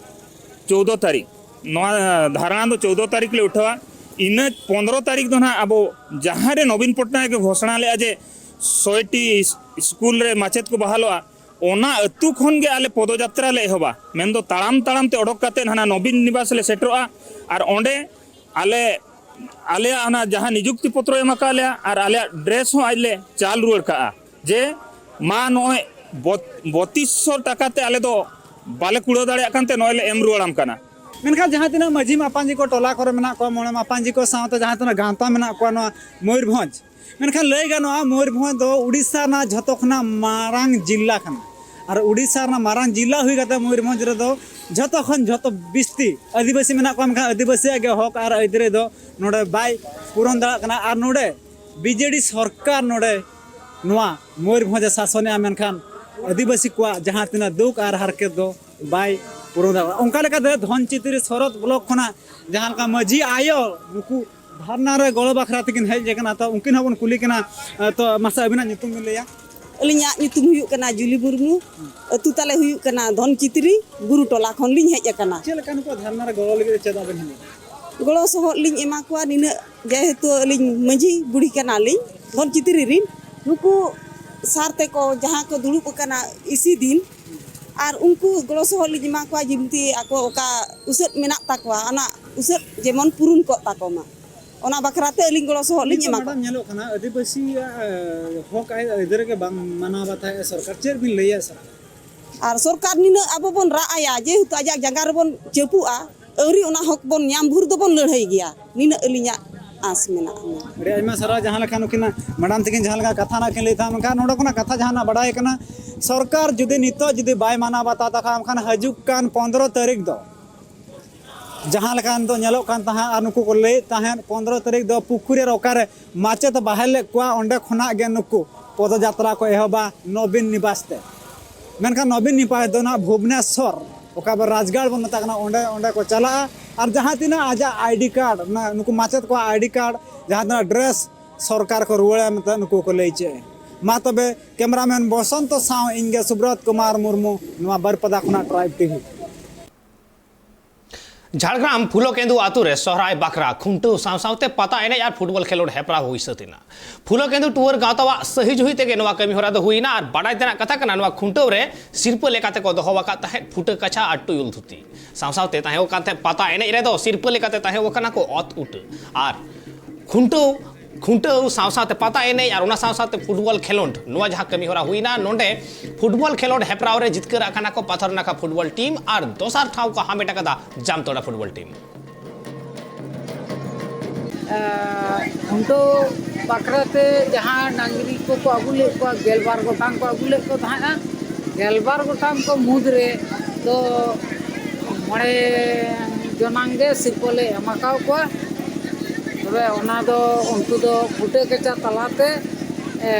ᱪᱳᱫᱽᱫᱳ ᱛᱟᱹᱨᱤᱠᱷ, ᱱᱚᱣᱟ ᱫᱷᱟᱨᱱᱟ ᱫᱚ ᱪᱳᱫᱽᱫᱳ ᱛᱟᱹᱨᱤᱠᱷ ᱞᱮ ᱩᱴᱷᱟᱹᱣᱟ᱾ ᱤᱱᱟᱹ ᱯᱚᱱᱫᱽᱨᱚ ᱛᱟᱹᱨᱤᱠᱷ ᱫᱚ ᱱᱟᱦᱟᱜ ᱟᱵᱚ ᱡᱟᱦᱟᱸ ᱨᱮ ᱱᱚᱵᱤᱱ ᱯᱚᱴᱱᱟᱭᱮᱠ ᱮ ᱜᱷᱳᱥᱚᱱᱟ ᱞᱮᱫᱼᱟ ᱡᱮ ᱥᱚᱭᱴᱤ ᱤᱥ-, ᱥᱠᱩᱞ ᱨᱮ ᱢᱟᱪᱮᱫ ᱠᱚ ᱵᱟᱦᱟᱞᱚᱜᱼᱟ, ᱚᱱᱟ ᱟᱹᱛᱩ ᱠᱷᱚᱱ ᱜᱮ ᱟᱞᱮ ᱯᱚᱫᱚᱡᱟᱛᱨᱟ ᱞᱮ ᱮᱦᱚᱵᱟ᱾ ᱢᱮᱱᱫᱚ ᱛᱟᱲᱟᱢ ᱛᱟᱲᱟᱢ ᱛᱮ ᱚᱰᱚᱠ ᱠᱟᱛᱮᱫ ᱦᱟᱱᱟ ᱱᱚᱵᱤᱱ ᱱᱤᱵᱟᱥ ᱞᱮ ᱥᱮᱴᱮᱨᱚᱜᱼᱟ᱾ ᱟᱨ ᱚᱸᱰᱮ ᱟᱞᱮ, ᱟᱞᱮᱭᱟᱜ ᱚᱱᱟ ᱡᱟᱦᱟᱸ ᱱᱤᱡᱩᱠᱛᱤ ᱯᱚᱛᱨᱚᱭ ᱮᱢ ᱟᱠᱟᱫ ᱞᱮᱭᱟ ᱟᱨ ᱟᱞᱮᱭᱟᱜ ᱰᱨᱮᱥ ᱦᱚᱸ ᱟᱡ ᱞᱮ ᱪᱟᱞ ᱨᱩᱣᱟᱹᱲ ᱠᱟᱜᱼᱟ ᱡᱮ ᱢᱟ ᱱᱚᱜᱼᱚᱭ ᱵᱚᱛ-, ᱵᱚᱛᱤᱥ ᱥᱚ ᱴᱟᱠᱟ ᱛᱮ ᱟᱞᱮ ᱫᱚ ᱵᱟᱞᱮ ᱠᱩᱲᱟᱹᱣ ᱫᱟᱲᱮᱭᱟᱜ ᱠᱟᱱ ᱛᱮ ᱱᱚᱜᱼᱚᱭ ᱞᱮ ᱮᱢ ᱨᱩᱣᱟᱹᱲᱟᱢ ᱠᱟᱱᱟ᱾ ᱢᱮᱱᱠᱷᱟᱱ ᱡᱟᱦᱟᱸ ᱛᱤᱱᱟᱹᱜ ᱢᱟᱹᱡᱷᱤ ᱢᱟᱯᱟᱧᱡᱤ ᱠᱚ, ᱴᱚᱞᱟ ᱠᱚᱨᱮ ᱢᱮᱱᱟᱜ ᱠᱚᱣᱟ, ᱢᱚᱬᱮ ᱢᱟᱯᱟᱧᱡᱤ ᱠᱚ ᱥᱟᱶᱛᱮ ᱡᱟᱦᱟᱸ ᱛᱤᱱᱟᱹᱜ ᱜᱟᱶᱛᱟ ᱢᱮᱱᱟᱜ ᱠᱚᱣᱟ ᱱᱚᱣᱟ ᱢᱚᱭᱩᱨᱵᱷᱚᱸᱡᱽ, ᱢᱮᱱᱠᱷᱟᱱ ᱞᱟᱹᱭ ᱜᱟᱱᱚᱜᱼᱟ, ᱢᱚᱭᱩᱨᱵᱷᱚᱸᱡᱽ ᱫᱚ ᱩᱰᱤᱥᱥᱟ ᱨᱮᱱᱟᱜ ᱡᱷᱚᱛᱚ ᱠᱷᱚᱱᱟᱜ ᱢᱟᱨᱟᱝ ᱡᱤᱞᱟ ᱠᱟᱱᱟ᱾ ᱟᱨ ᱩᱰᱤᱥᱥᱟ ᱨᱮᱱᱟᱜ ᱢᱟᱨᱟᱝ ᱡᱤᱞᱟ ᱦᱩᱭ ᱠᱟᱛᱮ ᱢᱚᱭᱩᱨᱵᱷᱚᱸᱡᱽ ᱨᱮᱫᱚ ᱡᱷᱚᱛᱚ ᱠᱷᱚᱱ ᱡᱷᱚᱛᱚ ᱵᱤᱥᱛᱤ ᱟᱹᱫᱤᱵᱟᱹᱥᱤ ᱢᱮᱱᱟᱜ ᱠᱚᱣᱟ, ᱢᱮᱱᱠᱷᱟᱱ ᱟᱹᱫᱤᱵᱟᱹᱥᱤᱭᱟᱜ ᱜᱮ ᱦᱚᱠ ᱟᱨ ᱟᱹᱭᱫᱟᱹᱨᱤ ᱫᱚ ᱱᱚᱰᱮ ᱵᱟᱭ ᱯᱩᱨᱚᱱ ᱫᱟᱲᱮᱭᱟᱜ ᱠᱟᱱᱟ᱾ ᱟᱨ ᱱᱚᱰᱮ ᱵᱤᱡᱮᱰᱤ ᱥᱚᱨᱠᱟᱨ ᱱᱚᱰᱮ ᱱᱚᱣᱟ ᱢᱚᱭᱩᱨᱵᱷᱚᱸᱡᱽ ᱮ ᱥᱟᱥᱚᱱᱮᱜᱼᱟ, ᱢᱮᱱᱠᱷᱟᱱ ᱟᱹᱫᱤᱵᱟᱹᱥᱤ ᱠᱚᱣᱟᱜ ᱡᱟᱦᱟᱸ ᱛᱤᱱᱟᱹᱜ ᱫᱩᱠ ᱟᱨ ᱦᱟᱨᱠᱮᱛ ᱫᱚ ᱵᱟᱭ ᱯᱩᱨᱚᱱ ᱫᱟᱲᱮᱭᱟᱜᱼᱟ᱾ ᱚᱱᱠᱟ ᱞᱮᱠᱟᱛᱮ ᱫᱷᱚᱱᱪᱤᱛᱤᱨᱤ ᱥᱚᱨᱚᱛ ᱵᱞᱚᱠ ᱠᱷᱚᱱᱟᱜ ᱡᱟᱦᱟᱸ ᱞᱮᱠᱟ ᱢᱟᱹᱡᱷᱤ ᱟᱭᱳ ᱱᱩᱠᱩ ᱫᱷᱟᱨᱱᱟ ᱨᱮ ᱜᱚᱲᱚ ᱵᱟᱠᱷᱨᱟ ᱛᱮᱠᱤᱱ ᱦᱮᱡ ᱟᱠᱟᱱᱟ, ᱛᱚ ᱩᱱᱠᱤᱱ ᱦᱚᱸᱵᱚᱱ ᱠᱩᱞᱤ ᱠᱤᱱᱟ᱾ ᱛᱚ ᱢᱟᱥᱮ ᱟᱹᱵᱤᱱᱟᱜ ᱧᱩᱛᱩᱢ ᱵᱤᱱ ᱞᱟᱹᱭᱟ? ᱟᱹᱞᱤᱧᱟᱜ ᱧᱩᱛᱩᱢ ᱦᱩᱭᱩᱜ ᱠᱟᱱᱟ ᱡᱩᱞᱤ ᱢᱩᱨᱢᱩ᱾ ᱟᱹᱛᱩ ᱛᱟᱞᱮ ᱦᱩᱭᱩᱜ ᱠᱟᱱᱟ ᱫᱷᱚᱱᱪᱤᱛᱨᱤ, ᱵᱩᱨᱩ ᱴᱚᱞᱟ ᱠᱷᱚᱱ ᱞᱤᱧ ᱦᱮᱡ ᱟᱠᱟᱱᱟ᱾ ᱪᱮᱫ ᱞᱮᱠᱟ ᱱᱩᱠᱩ ᱫᱷᱟᱨᱱᱟ ᱨᱮ ᱜᱚᱲᱚ ᱞᱟᱹᱜᱤᱫ ᱪᱮᱫᱟᱜ ᱵᱮᱱ ᱦᱮᱡ ᱟᱠᱟᱱᱟ? ᱜᱚᱲᱚ ᱥᱚᱦᱚᱫ ᱞᱤᱧ ᱮᱢᱟ ᱠᱚᱣᱟ ᱱᱤᱱᱟᱹᱜ, ᱡᱮᱦᱮᱛᱩ ᱟᱹᱞᱤᱧ ᱢᱟᱹᱡᱷᱤ ᱵᱩᱲᱦᱤ ᱠᱟᱱᱟᱞᱤᱧ ᱫᱷᱚᱱᱪᱤᱛᱨᱤ ᱨᱤᱱ, ᱱᱩᱠᱩ ᱥᱟᱨ ᱛᱮᱠᱚ ᱡᱟᱦᱟᱸ ᱠᱚ ᱫᱩᱲᱩᱵ ᱟᱠᱟᱱᱟ ᱤᱥᱤ ᱫᱤᱱ, ᱟᱨ ᱩᱱᱠᱩ ᱜᱚᱲᱚ ᱥᱚᱦᱚᱫ ᱞᱤᱧ ᱮᱢᱟ ᱠᱚᱣᱟ, ᱡᱮᱢᱛᱤ ᱟᱠᱚ ᱚᱠᱟ ᱩᱥᱟᱹᱫ ᱢᱮᱱᱟᱜ ᱛᱟᱠᱚᱣᱟ, ᱚᱱᱟ ᱩᱥᱟᱹᱫ ᱡᱮᱢᱚᱱ ᱯᱩᱨᱩᱱ ᱠᱚᱜ ᱛᱟᱠᱚ ᱢᱟ, ᱚᱱᱟ ᱵᱟᱠᱷᱨᱟ ᱛᱮ ᱟᱹᱞᱤᱧ ᱜᱚᱲᱚ ᱥᱚᱦᱚᱫ ᱞᱤᱧ ᱱᱤᱛᱚᱜ ᱮᱢᱟ ᱠᱚᱣᱟ᱾ ᱢᱮᱰᱟᱢ, ᱧᱮᱞᱚᱜ ᱠᱟᱱᱟ ᱟᱹᱫᱤᱵᱟᱹᱥᱤᱭᱟᱜ, ᱮ, ᱦᱚᱠ ᱟᱭ-, ᱟᱹᱭᱫᱟᱹᱨᱤ ᱜᱮ ᱵᱟᱝ ᱢᱟᱱᱟᱣ ᱵᱟᱛᱟᱣᱮᱫᱼᱟ ᱥᱚᱨᱠᱟᱨ, ᱪᱮᱫ ᱵᱤᱱ ᱞᱟᱹᱭᱟ ᱥᱚᱨᱠᱟᱨ? ᱟᱨ ᱥᱚᱨᱠᱟᱨ ᱱᱤᱱᱟᱹᱜ ᱟᱵᱚ ᱵᱚᱱ ᱨᱟᱜ ᱟᱭᱟ, ᱡᱮᱦᱮᱛᱩ ᱟᱡᱟᱜ ᱡᱟᱸᱜᱟ ᱨᱮᱵᱚᱱ ᱪᱟᱹᱯᱩᱜᱼᱟ, ᱟᱹᱣᱨᱤ ᱚᱱᱟ ᱦᱚᱠ ᱵᱚᱱ ᱧᱟᱢ ᱵᱷᱳᱨ ᱫᱚᱵᱚᱱ ᱞᱟᱹᱲᱦᱟᱹᱭ ᱜᱮᱭᱟ, ᱱᱤᱱᱟᱹᱜ ᱟᱹᱞᱤᱧᱟᱜ ᱟᱸᱥ ᱢᱮᱱᱟᱜᱼᱟ᱾ ᱟᱹᱰᱤ ᱟᱭᱢᱟ ᱥᱟᱨᱦᱟᱣ, ᱡᱟᱦᱟᱸ ᱞᱮᱠᱟ ᱱᱩᱠᱤᱱ ᱢᱮᱰᱟᱢ ᱛᱟᱹᱠᱤᱱ ᱡᱟᱦᱟᱸ ᱞᱮᱠᱟ ᱠᱟᱛᱷᱟ ᱱᱟᱜ ᱠᱤᱱ ᱞᱟᱹᱭ ᱛᱟᱦᱮᱸ, ᱢᱮᱱᱠᱷᱟᱱ ᱱᱚᱰᱮ ᱠᱷᱚᱱᱟᱜ ᱠᱟᱛᱷᱟ ᱡᱟᱦᱟᱸ ᱱᱟᱜ ᱵᱟᱰᱟᱭ ᱠᱟᱱᱟ, ᱥᱚᱨᱠᱟᱨ ᱡᱩᱫᱤ ᱱᱤᱛᱚᱜ ᱡᱩᱫᱤ ᱵᱟᱭ ᱢᱟᱱᱟᱣ ᱵᱟᱛᱟᱣ ᱛᱟᱠᱷᱟᱱ ᱦᱤᱡᱩᱜ ᱠᱟᱱ ᱯᱚᱱᱫᱽᱨᱚ ᱛᱟᱹᱨᱤᱠᱷ ᱫᱚ ᱡᱟᱦᱟᱸ ᱞᱮᱠᱟ ᱱᱤᱛᱚᱜ ᱧᱮᱞᱚᱜ ᱠᱟᱱ ᱛᱟᱦᱮᱸᱫ, ᱟᱨ ᱱᱩᱠᱩ ᱠᱚ ᱞᱟᱹᱭᱮᱫ ᱛᱟᱦᱮᱸᱫ ᱯᱚᱱᱫᱽᱨᱚ ᱛᱟᱹᱨᱤᱠᱷ ᱫᱚ ᱯᱩᱠᱷᱩᱨᱤ ᱨᱮ ᱚᱠᱟᱨᱮ ᱢᱟᱪᱮᱛ ᱵᱟᱦᱮᱞ ᱞᱮᱫ ᱠᱚᱣᱟ, ᱚᱸᱰᱮ ᱠᱷᱚᱱᱟᱜ ᱜᱮ ᱱᱩᱠᱩ ᱯᱚᱫᱚᱡᱟᱛᱨᱟ ᱠᱚ ᱮᱦᱚᱵᱟ ᱱᱚᱵᱤᱱ ᱱᱤᱵᱟᱥ ᱛᱮ᱾ ᱢᱮᱱᱠᱷᱟᱱ ᱱᱚᱵᱤᱱ ᱱᱤᱵᱟᱥ ᱫᱚ ᱱᱟᱜ ᱵᱷᱩᱵᱽᱱᱮᱥᱚᱨ, ᱚᱠᱟ ᱵᱚ ᱨᱟᱡᱽᱜᱟᱲ ᱵᱚᱱ ᱢᱮᱛᱟᱜ ᱠᱟᱱᱟ, ᱚᱸᱰᱮ, ᱚᱸᱰᱮ ᱠᱚ ᱪᱟᱞᱟᱜᱼᱟ᱾ ᱟᱨ ᱡᱟᱦᱟᱸ ᱛᱤᱱᱟᱹᱜ ᱟᱡᱟᱜ ᱟᱭᱰᱤ ᱠᱟᱨᱰ, ᱱᱩᱠᱩ ᱢᱟᱪᱮᱛ ᱠᱚᱣᱟᱜ ᱟᱭᱰᱤ ᱠᱟᱨᱰ, ᱡᱟᱦᱟᱸ ᱛᱤᱱᱟᱹᱜ ᱰᱨᱮᱥ ᱥᱚᱨᱠᱟᱨ ᱠᱚ ᱨᱩᱣᱟᱹᱲᱟ ᱢᱮᱱᱛᱮ ᱱᱩᱠᱩ ᱠᱚ ᱞᱟᱹᱭ ᱦᱚᱪᱚᱭᱮᱫᱼᱟ᱾ ᱢᱟ ᱛᱚᱵᱮ, ᱠᱮᱢᱮᱨᱟᱢᱮᱱ ᱵᱚᱥᱚᱱᱛᱚ ᱥᱟᱶ ᱤᱧ ᱜᱮ ᱥᱩᱵᱨᱚᱛ ᱠᱩᱢᱟᱨ ᱢᱩᱨᱢᱩ, ᱱᱚᱣᱟ ᱵᱟᱹᱨᱯᱟᱫᱟ ᱠᱷᱚᱱᱟᱜ ᱴᱨᱟᱭᱤᱵᱽ ᱴᱤᱵᱷᱤ᱾ ᱡᱷᱟᱲᱜᱨᱟᱢ ᱯᱷᱩᱞᱚ ᱠᱮᱸᱫᱩ ᱟᱛᱳ ᱨᱮ ᱥᱚᱦᱨᱟᱭ ᱵᱟᱠᱷᱨᱟ ᱠᱷᱩᱱᱴᱟᱹᱣ ᱥᱟᱶ ᱥᱟᱶᱛᱮ ᱯᱟᱛᱟ ᱮᱱᱮᱡ ᱟᱨ ᱯᱷᱩᱴᱵᱚᱞ ᱠᱷᱮᱞᱳᱰ ᱦᱮᱯᱨᱟᱣ ᱦᱩᱭ ᱥᱟᱹᱛ ᱮᱱᱟ᱾ ᱯᱷᱩᱞᱚ ᱠᱮᱸᱫᱩ ᱴᱩᱣᱟᱹᱨ ᱜᱟᱶᱛᱟᱣᱟᱜ ᱥᱟᱹᱦᱤ ᱡᱩᱦᱤ ᱛᱮᱜᱮ ᱱᱚᱣᱟ ᱠᱟᱹᱢᱤ ᱦᱚᱨᱟ ᱫᱚ ᱦᱩᱭ ᱮᱱᱟ ᱟᱨ ᱵᱟᱰᱟᱭ ᱛᱮᱱᱟᱜ ᱠᱟᱛᱷᱟ ᱠᱟᱱᱟ, ᱱᱚᱣᱟ ᱠᱷᱩᱱᱴᱟᱹᱣ ᱨᱮ ᱥᱤᱨᱯᱟᱹ ᱞᱮᱠᱟᱛᱮ ᱠᱚ ᱫᱚᱦᱚ ᱟᱠᱟᱫ ᱛᱟᱦᱮᱸᱫ ᱯᱷᱩᱴᱟᱹ ᱠᱟᱪᱷᱟ ᱟᱨ ᱴᱩᱭᱩᱞ ᱫᱷᱩᱛᱤ᱾ ᱥᱟᱶ ᱥᱟᱶᱛᱮ ᱛᱟᱦᱮᱸ ᱠᱟᱱ ᱛᱟᱦᱮᱸᱫ ᱯᱟᱛᱟ ᱮᱱᱮᱡ ᱨᱮᱫᱚ ᱥᱤᱨᱯᱟᱹ ᱞᱮᱠᱟᱛᱮ ᱛᱟᱦᱮᱸ ᱠᱟᱱᱟ ᱠᱚ ᱚᱛ ᱩᱴᱟᱹ ᱟᱨ ᱠᱷᱩᱱᱴᱟᱹᱣ, ᱠᱷᱩᱱᱴᱟᱹᱣ ᱥᱟᱶ ᱥᱟᱶᱛᱮ ᱯᱟᱛᱟ ᱮᱱᱮᱡ ᱟᱨ ᱚᱱᱟ ᱥᱟᱶ ᱥᱟᱶᱛᱮ ᱯᱷᱩᱴᱵᱚᱞ ᱠᱷᱮᱞᱳᱰ, ᱱᱚᱣᱟ ᱡᱟᱦᱟᱸ ᱠᱟᱹᱢᱤ ᱦᱚᱨᱟ ᱦᱩᱭᱱᱟ, ᱱᱚᱰᱮ ᱯᱷᱩᱴᱵᱚᱞ ᱠᱷᱮᱞᱳᱰ ᱦᱮᱯᱨᱟᱣ ᱨᱮ ᱡᱤᱛᱠᱟᱹᱨ ᱟᱠᱟᱱᱟ ᱠᱚ ᱯᱟᱛᱷᱚᱨ ᱱᱟᱠᱷᱟ ᱯᱷᱩᱴᱵᱚᱞ ᱴᱤᱢ ᱟᱨ ᱫᱚᱥᱟᱨ ᱴᱷᱟᱶ ᱠᱚ ᱦᱟᱢᱮᱴ ᱟᱠᱟᱫᱟ ᱡᱟᱢᱛᱚᱲᱟ ᱯᱷᱩᱴᱵᱚᱞ ᱴᱤᱢ᱾ ᱮᱸ, ᱠᱷᱩᱱᱴᱟᱹᱣ ᱵᱟᱠᱷᱨᱟ ᱛᱮ ᱡᱟᱦᱟᱸ ᱰᱟᱝᱨᱤ ᱠᱚᱠᱚ ᱟᱹᱜᱩ ᱞᱮᱫ ᱠᱚᱣᱟ, ᱜᱮᱞᱵᱟᱨ ᱜᱚᱴᱟᱝ ᱠᱚ ᱟᱹᱜᱩ ᱞᱮᱫ ᱠᱚ ᱛᱟᱦᱮᱸᱫᱼᱟ᱾ ᱜᱮᱞᱵᱟᱨ ᱜᱚᱴᱟᱝ ᱠᱚ ᱢᱩᱫᱽᱨᱮ ᱫᱚ ᱢᱚᱬᱮ ᱡᱚᱱᱟᱝ ᱜᱮ ᱥᱤᱨᱯᱟᱹ ᱞᱮ ᱮᱢ ᱟᱠᱟᱫ ᱠᱚᱣᱟ᱾ ᱛᱚᱵᱮ ᱚᱱᱟ ᱫᱚ ᱩᱱᱠᱩ ᱫᱚ ᱯᱷᱩᱴᱟᱹ ᱠᱟᱪᱟ ᱛᱟᱞᱟᱛᱮ, ᱮ,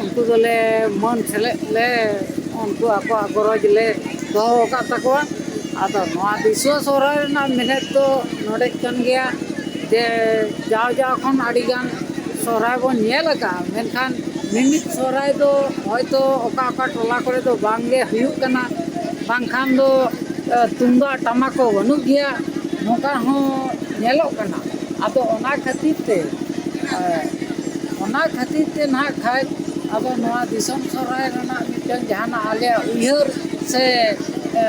ᱩᱱᱠᱩ ᱫᱚᱞᱮ ᱢᱟᱹᱱ ᱥᱮᱞᱮᱫ ᱞᱮ, ᱩᱱᱠᱩ ᱟᱠᱚᱣᱟᱜ ᱜᱚᱨᱚᱡᱽ ᱞᱮ ᱫᱚᱦᱚ ᱟᱠᱟᱫ ᱛᱟᱠᱚᱣᱟ᱾ ᱟᱫᱚ ᱱᱚᱣᱟ ᱫᱤᱥᱣᱟᱹ ᱥᱚᱦᱨᱟᱭ ᱨᱮᱱᱟᱜ ᱢᱮᱱᱮᱛ ᱫᱚ ᱱᱚᱰᱮ ᱠᱟᱱ ᱜᱮᱭᱟ ᱡᱮ ᱡᱟᱣ ᱡᱟᱣ ᱠᱷᱚᱱ ᱟᱹᱰᱤᱜᱟᱱ ᱥᱚᱦᱨᱟᱭ ᱵᱚᱱ ᱧᱮᱞ ᱟᱠᱟᱫᱼᱟ, ᱢᱮᱱᱠᱷᱟᱱ ᱢᱤᱢᱤᱫ ᱥᱚᱦᱨᱟᱭ ᱫᱚ ᱦᱚᱭᱛᱳ ᱚᱠᱟ ᱚᱠᱟ ᱴᱚᱞᱟ ᱠᱚᱨᱮ ᱫᱚ ᱵᱟᱝ ᱜᱮ ᱦᱩᱭᱩᱜ ᱠᱟᱱᱟ, ᱵᱟᱝᱠᱷᱟᱱ ᱫᱚ, ᱮ, ᱛᱩᱢᱫᱟᱜ ᱴᱟᱢᱟᱠ ᱠᱚ ᱵᱟᱹᱱᱩᱜ ᱜᱮᱭᱟ, ᱱᱚᱝᱠᱟ ᱦᱚᱸ ᱧᱮᱞᱚᱜ ᱠᱟᱱᱟ᱾ ᱟᱫᱚ ᱚᱱᱟ ᱠᱷᱟᱹᱛᱤᱨ ᱛᱮ, ᱮ, ᱚᱱᱟ ᱠᱷᱟᱹᱛᱤᱨ ᱛᱮ ᱱᱟᱦᱟᱜ ᱠᱷᱟᱡ ᱟᱫᱚ ᱱᱚᱣᱟ ᱫᱤᱥᱚᱢ ᱥᱚᱦᱨᱟᱭ ᱨᱮᱱᱟᱜ ᱢᱤᱫᱴᱟᱝ ᱡᱟᱦᱟᱱᱟᱜ ᱟᱞᱮᱭᱟᱜ ᱩᱭᱦᱟᱹᱨ ᱥᱮ, ᱮ,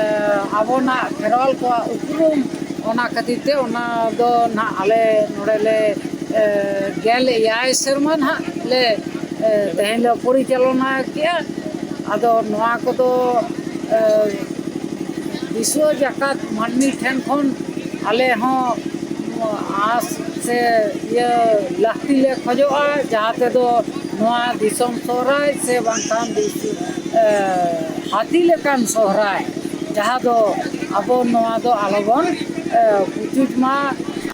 ᱟᱵᱚᱱᱟᱜ ᱠᱷᱮᱨᱣᱟᱞ ᱠᱚᱣᱟᱜ ᱩᱯᱨᱩᱢ, ᱚᱱᱟ ᱠᱷᱟᱹᱛᱤᱨ ᱛᱮ ᱚᱱᱟ ᱫᱚ ᱱᱟᱦᱟᱜ ᱟᱞᱮ ᱱᱚᱰᱮ ᱞᱮ, ᱮ, ᱜᱮᱞ ᱮᱭᱟᱭ ᱥᱮᱨᱢᱟ ᱱᱟᱦᱟᱜ ᱞᱮ, ᱮ, ᱛᱮᱦᱮᱧ ᱞᱮ ᱯᱚᱨᱤᱪᱟᱞᱚᱱᱟ ᱠᱮᱜᱼᱟ᱾ ᱟᱫᱚ ᱱᱚᱣᱟ ᱠᱚᱫᱚ, ᱮ, ᱫᱤᱥᱣᱟᱹ ᱡᱟᱠᱟᱛ ᱢᱟᱹᱱᱢᱤ ᱴᱷᱮᱱ ᱠᱷᱚᱱ ᱟᱞᱮ ᱦᱚᱸ ᱟᱸᱥ ᱥᱮ ᱤᱭᱟᱹ ᱞᱟᱹᱠᱛᱤ ᱞᱮ ᱠᱷᱚᱡᱚᱜᱼᱟ, ᱡᱟᱦᱟᱸ ᱛᱮᱫᱚ ᱱᱚᱣᱟ ᱫᱤᱥᱚᱢ ᱥᱚᱦᱨᱟᱭ ᱥᱮ ᱵᱟᱝᱠᱷᱟᱱ ᱫᱤᱥ-, ᱮ, ᱦᱟᱹᱛᱤ ᱞᱮᱠᱟᱱ ᱥᱚᱦᱨᱟᱭ, ᱡᱟᱦᱟᱸ ᱫᱚ ᱟᱵᱚ ᱱᱚᱣᱟ ᱫᱚ ᱟᱞᱚᱵᱚᱱ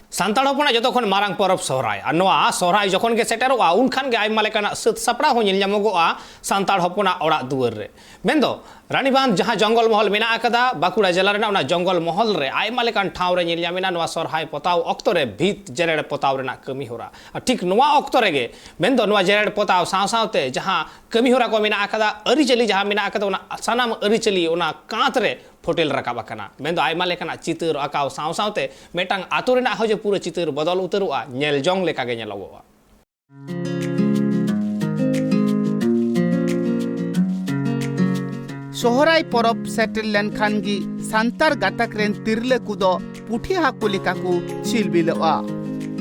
ᱥᱟᱱᱛᱟᱲ ᱦᱚᱯᱚᱱᱟᱜ ᱡᱚᱛᱚ ᱠᱷᱚᱱ ᱢᱟᱨᱟᱝ ᱯᱚᱨᱚᱵᱽ ᱥᱚᱦᱨᱟᱭ᱾ ᱟᱨ ᱱᱚᱣᱟ ᱥᱚᱦᱨᱟᱭ ᱡᱚᱠᱷᱚᱱ ᱜᱮ ᱥᱮᱴᱮᱨᱚᱜᱼᱟ, ᱩᱱᱠᱷᱟᱱ ᱜᱮ ᱟᱭᱢᱟ ᱞᱮᱠᱟᱱᱟᱜ ᱥᱟᱹᱛ ᱥᱟᱯᱲᱟᱣ ᱦᱚᱸ ᱧᱮᱞ ᱧᱟᱢᱚᱜᱚᱜᱼᱟ ᱥᱟᱱᱛᱟᱲ ᱦᱚᱯᱚᱱᱟᱜ ᱚᱲᱟᱜ ᱫᱩᱣᱟᱹᱨ ᱨᱮ᱾ ᱢᱮᱱᱫᱚ ᱨᱟᱱᱤᱵᱟᱸᱫᱷ ᱡᱟᱦᱟᱸ ᱡᱚᱝᱜᱚᱞ ᱢᱚᱦᱚᱞ ᱢᱮᱱᱟᱜ ᱟᱠᱟᱫᱟ, ᱵᱟᱸᱠᱩᱲᱟ ᱡᱮᱞᱟ ᱨᱮᱱᱟᱜ ᱚᱱᱟ ᱡᱚᱝᱜᱚᱞ ᱢᱚᱦᱚᱞ ᱨᱮ ᱟᱭᱢᱟ ᱞᱮᱠᱟᱱ ᱴᱷᱟᱶ ᱨᱮ ᱧᱮᱞ ᱧᱟᱢᱮᱱᱟ ᱱᱚᱣᱟ ᱥᱚᱦᱨᱟᱭ ᱯᱚᱛᱟᱣ ᱚᱠᱛᱚ ᱨᱮ ᱵᱷᱤᱛ ᱡᱮᱨᱮᱲ ᱯᱚᱛᱟᱣ ᱨᱮᱱᱟᱜ ᱠᱟᱹᱢᱤ ᱦᱚᱨᱟ᱾ ᱟᱨ ᱴᱷᱤᱠ ᱱᱚᱣᱟ ᱚᱠᱛᱚ ᱨᱮᱜᱮ ᱢᱮᱱᱫᱚ ᱱᱚᱣᱟ ᱡᱮᱨᱮᱲ ᱯᱚᱛᱟᱣ ᱥᱟᱶ ᱥᱟᱶᱛᱮ ᱡᱟᱦᱟᱸ ᱠᱟᱹᱢᱤ ᱦᱚᱨᱟ ᱠᱚ ᱢᱮᱱᱟᱜ ᱟᱠᱟᱫᱟ, ᱟᱹᱨᱤᱪᱟᱹᱞᱤ ᱡᱟᱦᱟᱸ ᱢᱮᱱᱟᱜ ᱟᱠᱟᱫᱟ, ᱚᱱᱟ ᱥᱟᱱᱟᱢ ᱟᱹᱨᱤᱪᱟᱹᱞᱤ ᱚᱱᱟ ᱠᱟᱸᱛ ᱨᱮ ᱯᱷᱚᱴᱮᱞ ᱨᱟᱠᱟᱵ ᱟᱠᱟᱱᱟ᱾ ᱢᱮᱱᱫᱚ ᱟᱭᱢᱟ ᱞᱮᱠᱟᱱᱟᱜ ᱪᱤᱛᱟᱹᱨ ᱟᱸᱠᱟᱣ ᱥᱟᱶ ᱥᱟᱶᱛᱮ ᱢᱤᱫᱴᱟᱝ ᱟᱛᱳ ᱨᱮᱱᱟᱜ ᱦᱚᱸ ᱡᱮ ᱯᱩᱨᱟᱹ ᱪᱤᱛᱟᱹᱨ ᱵᱚᱫᱚᱞ ᱩᱛᱟᱹᱨᱚᱜᱼᱟ, ᱧᱮᱞ ᱡᱚᱝ ᱞᱮᱠᱟ ᱜᱮ ᱧᱮᱞᱚᱜᱚᱜᱼᱟ᱾ ᱥᱚᱦᱨᱟᱭ ᱯᱚᱨᱚᱵᱽ ᱥᱮᱴᱮᱨ ᱞᱮᱱᱠᱷᱟᱱ ᱜᱮ ᱥᱟᱱᱛᱟᱲ ᱜᱟᱛᱟᱠ ᱨᱮᱱ ᱛᱤᱨᱞᱟᱹ ᱠᱚᱫᱚ ᱯᱩᱴᱷᱤ ᱦᱟᱹᱠᱩ ᱞᱮᱠᱟ ᱠᱚ ᱪᱷᱤᱞᱵᱤᱞᱚᱜᱼᱟ᱾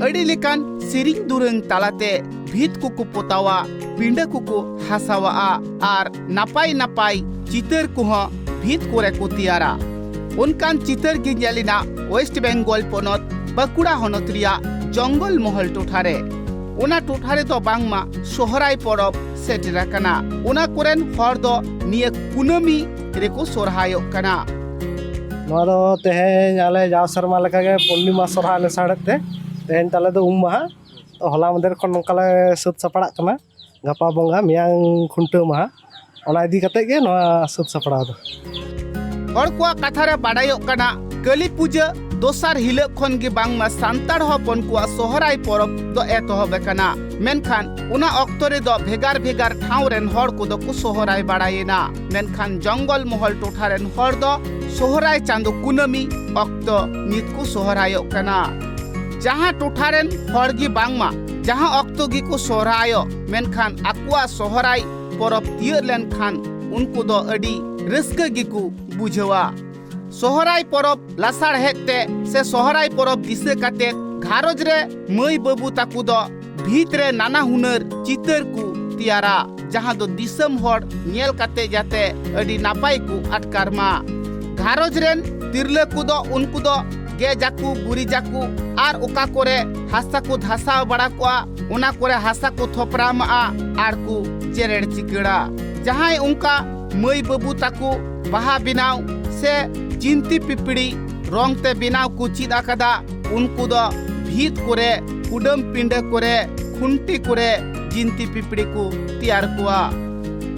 ᱟᱹᱰᱤ ᱞᱮᱠᱟᱱ ᱥᱮᱨᱮᱧ ᱫᱩᱨᱟᱹᱝ ᱛᱟᱞᱟᱛᱮ ᱵᱷᱤᱛ ᱠᱚᱠᱚ ᱯᱚᱛᱟᱣᱟ, ᱯᱤᱸᱰᱟᱹ ᱠᱚᱠᱚ ᱦᱟᱥᱟᱣᱟᱜᱼᱟ ᱟᱨ ᱱᱟᱯᱟᱭ ᱱᱟᱯᱟᱭ ᱪᱤᱛᱟᱹᱨ ᱠᱚᱦᱚᱸ ᱵᱷᱤᱛ ᱠᱚᱨᱮ ᱠᱚ ᱛᱮᱭᱟᱨᱟ᱾ ᱚᱱᱠᱟᱱ ᱪᱤᱛᱟᱹᱨ ᱜᱮ ᱧᱮᱞ ᱮᱱᱟ ᱳᱭᱮᱥᱴ ᱵᱮᱝᱜᱚᱞ ᱯᱚᱱᱚᱛ ᱵᱟᱸᱠᱩᱲᱟ ᱦᱚᱱᱚᱛ ᱨᱮᱭᱟᱜ ᱡᱚᱝᱜᱚᱞ ᱢᱚᱦᱚᱞ ᱴᱚᱴᱷᱟ ᱨᱮ᱾ ᱚᱱᱟ ᱴᱚᱴᱷᱟ ᱨᱮᱫᱚ ᱵᱟᱝᱢᱟ ᱥᱚᱦᱨᱟᱭ ᱯᱚᱨᱚᱵᱽ ᱥᱮᱴᱮᱨ ᱟᱠᱟᱱᱟ᱾ ᱚᱱᱟ ᱠᱚᱨᱮᱱ ᱦᱚᱲ ᱫᱚ ᱱᱤᱭᱟᱹ ᱠᱩᱱᱟᱹᱢᱤ ᱨᱮᱠᱚ ᱥᱚᱨᱦᱟᱭᱚᱜ ᱠᱟᱱᱟ᱾ ᱱᱚᱣᱟ ᱫᱚ ᱛᱮᱦᱮᱧ ᱟᱞᱮ ᱡᱟᱣ ᱥᱮᱨᱢᱟ ᱞᱮᱠᱟᱜᱮ ᱯᱩᱨᱱᱤᱢᱟ ᱥᱚᱨᱦᱟᱭ ᱞᱮᱥᱟᱲᱦᱮᱫ ᱛᱮ ᱛᱮᱦᱮᱧ ᱛᱟᱞᱮ ᱫᱚ ᱩᱢ ᱢᱟᱦᱟ᱾ ᱛᱚ ᱦᱚᱞᱟ ᱢᱟᱫᱷᱮᱨ ᱠᱷᱚᱱ ᱱᱚᱝᱠᱟ ᱞᱮ ᱥᱟᱹᱛ ᱥᱟᱯᱲᱟᱜ ᱠᱟᱱᱟ᱾ ᱜᱟᱯᱟ ᱵᱚᱸᱜᱟ, ᱢᱮᱭᱟᱝ ᱠᱷᱩᱱᱴᱟᱹᱣ ᱢᱟᱦᱟ, ᱚᱱᱟ ᱤᱫᱤ ᱠᱟᱛᱮ ᱜᱮ ᱱᱚᱣᱟ ᱥᱟᱹᱛ ᱥᱟᱯᱲᱟᱣ ᱫᱚ᱾ ᱦᱚᱲ ᱠᱚᱣᱟᱜ ᱠᱟᱛᱷᱟ ᱨᱮ ᱵᱟᱰᱟᱭᱚᱜ ᱠᱟᱱᱟ, ᱠᱟᱹᱞᱤ ᱯᱩᱡᱟᱹ ᱫᱚᱥᱟᱨ ᱦᱤᱞᱳᱜ ᱠᱷᱚᱱ ᱜᱮ ᱵᱟᱝᱢᱟ ᱥᱟᱱᱛᱟᱲ ᱦᱚᱯᱚᱱ ᱠᱚᱣᱟᱜ ᱥᱚᱦᱨᱟᱭ ᱯᱚᱨᱚᱵᱽ ᱫᱚ ᱮᱛᱚᱦᱚᱵ ᱟᱠᱟᱱᱟ᱾ ᱢᱮᱱᱠᱷᱟᱱ ᱚᱱᱟ ᱚᱠᱛᱚ ᱨᱮᱫᱚ ᱵᱷᱮᱜᱟᱨ ᱵᱷᱮᱜᱟᱨ ᱴᱷᱟᱶ ᱨᱮᱱ ᱦᱚᱲ ᱠᱚᱫᱚ ᱠᱚ ᱥᱚᱦᱨᱟᱭ ᱵᱟᱲᱟᱭᱮᱱᱟ᱾ ᱢᱮᱱᱠᱷᱟᱱ ᱡᱚᱝᱜᱚᱞ ᱢᱚᱦᱚᱞ ᱴᱚᱴᱷᱟ ᱨᱮᱱ ᱦᱚᱲ ᱫᱚ ᱥᱚᱦᱨᱟᱭ ᱪᱟᱸᱫᱚ ᱠᱩᱱᱟᱹᱢᱤ ᱚᱠᱛᱚ ᱱᱤᱛ ᱠᱚ ᱥᱚᱦᱨᱟᱭᱚᱜ ᱠᱟᱱᱟ᱾ ᱡᱟᱦᱟᱸ ᱴᱚᱴᱷᱟ ᱨᱮᱱ ᱦᱚᱲ ᱜᱮ ᱵᱟᱝᱢᱟ ᱡᱟᱦᱟᱸ ᱚᱠᱛᱚ ᱜᱮᱠᱚ ᱥᱚᱦᱨᱟᱭᱚᱜ, ᱢᱮᱱᱠᱷᱟᱱ ᱟᱠᱚᱣᱟᱜ ᱥᱚᱦᱨᱟᱭ ᱯᱚᱨᱚᱵᱽ ᱛᱤᱭᱟᱹᱜ ᱞᱮᱱᱠᱷᱟᱱ ᱩᱱᱠᱩ ᱫᱚ ᱟᱹᱰᱤ ᱨᱟᱹᱥᱠᱟᱹ ᱜᱮᱠᱚ ᱵᱩᱡᱷᱟᱹᱣᱟ᱾ ᱥᱚᱦᱨᱟᱭ ᱯᱚᱨᱚᱵᱽ ᱞᱟᱥᱟᱲᱦᱮᱫ ᱛᱮ ᱥᱮ ᱥᱚᱦᱨᱟᱭ ᱯᱚᱨᱚᱵᱽ ᱫᱤᱥᱟᱹ ᱠᱟᱛᱮ ᱜᱷᱟᱨᱚᱸᱡᱽ ᱨᱮ ᱢᱟᱹᱭ ᱵᱟᱹᱵᱩ ᱛᱟᱠᱚ ᱫᱚ ᱵᱷᱤᱛ ᱨᱮ ᱱᱟᱱᱟ ᱦᱩᱱᱟᱹᱨ ᱪᱤᱛᱟᱹᱨ ᱠᱚ ᱛᱮᱭᱟᱨᱟ, ᱡᱟᱦᱟᱸ ᱫᱚ ᱫᱤᱥᱚᱢ ᱦᱚᱲ ᱧᱮᱞ ᱠᱟᱛᱮ ᱡᱟᱛᱮ ᱟᱹᱰᱤ ᱱᱟᱯᱟᱭ ᱠᱚ ᱟᱴᱠᱟᱨ ᱢᱟ᱾ ᱜᱷᱟᱨᱚᱸᱡᱽ ᱨᱮᱱ ᱛᱤᱨᱞᱟᱹ ᱠᱚᱫᱚ ᱩᱱᱠᱩ ᱫᱚ ᱜᱮᱡᱟᱠᱚ, ᱜᱩᱨᱤᱡᱟᱠᱚ ᱟᱨ ᱚᱠᱟ ᱠᱚᱨᱮ ᱦᱟᱥᱟ ᱠᱚ ᱫᱷᱟᱥᱟᱣ ᱵᱟᱲᱟ ᱠᱚᱜᱼᱟ, ᱚᱱᱟ ᱠᱚᱨᱮ ᱦᱟᱥᱟ ᱠᱚ ᱛᱷᱚᱯᱨᱟᱢᱟᱜᱼᱟ ᱟᱨ ᱠᱚ ᱡᱮᱨᱮᱲ ᱪᱤᱠᱟᱹᱲᱟ᱾ ᱡᱟᱦᱟᱸᱭ ᱚᱱᱠᱟ ᱢᱟᱹᱭ ᱵᱟᱹᱵᱩ ᱛᱟᱠᱚ ᱵᱟᱦᱟ ᱵᱮᱱᱟᱣ ᱥᱮ ᱪᱤᱱᱛᱤ ᱯᱤᱯᱤᱲᱤ ᱨᱚᱝ ᱛᱮ ᱵᱮᱱᱟᱣ ᱠᱚ ᱪᱮᱫ ᱟᱠᱟᱫᱟ, ᱩᱱᱠᱩ ᱫᱚ ᱵᱷᱤᱛ ᱠᱚᱨᱮ, ᱠᱩᱰᱟᱹᱢ ᱯᱤᱸᱰᱟᱹ ᱠᱚᱨᱮ, ᱠᱷᱩᱱᱴᱤ ᱠᱚᱨᱮ ᱡᱤᱱᱛᱤ ᱯᱤᱯᱤᱲᱤ ᱠᱚ ᱛᱮᱭᱟᱨ ᱠᱚᱣᱟ᱾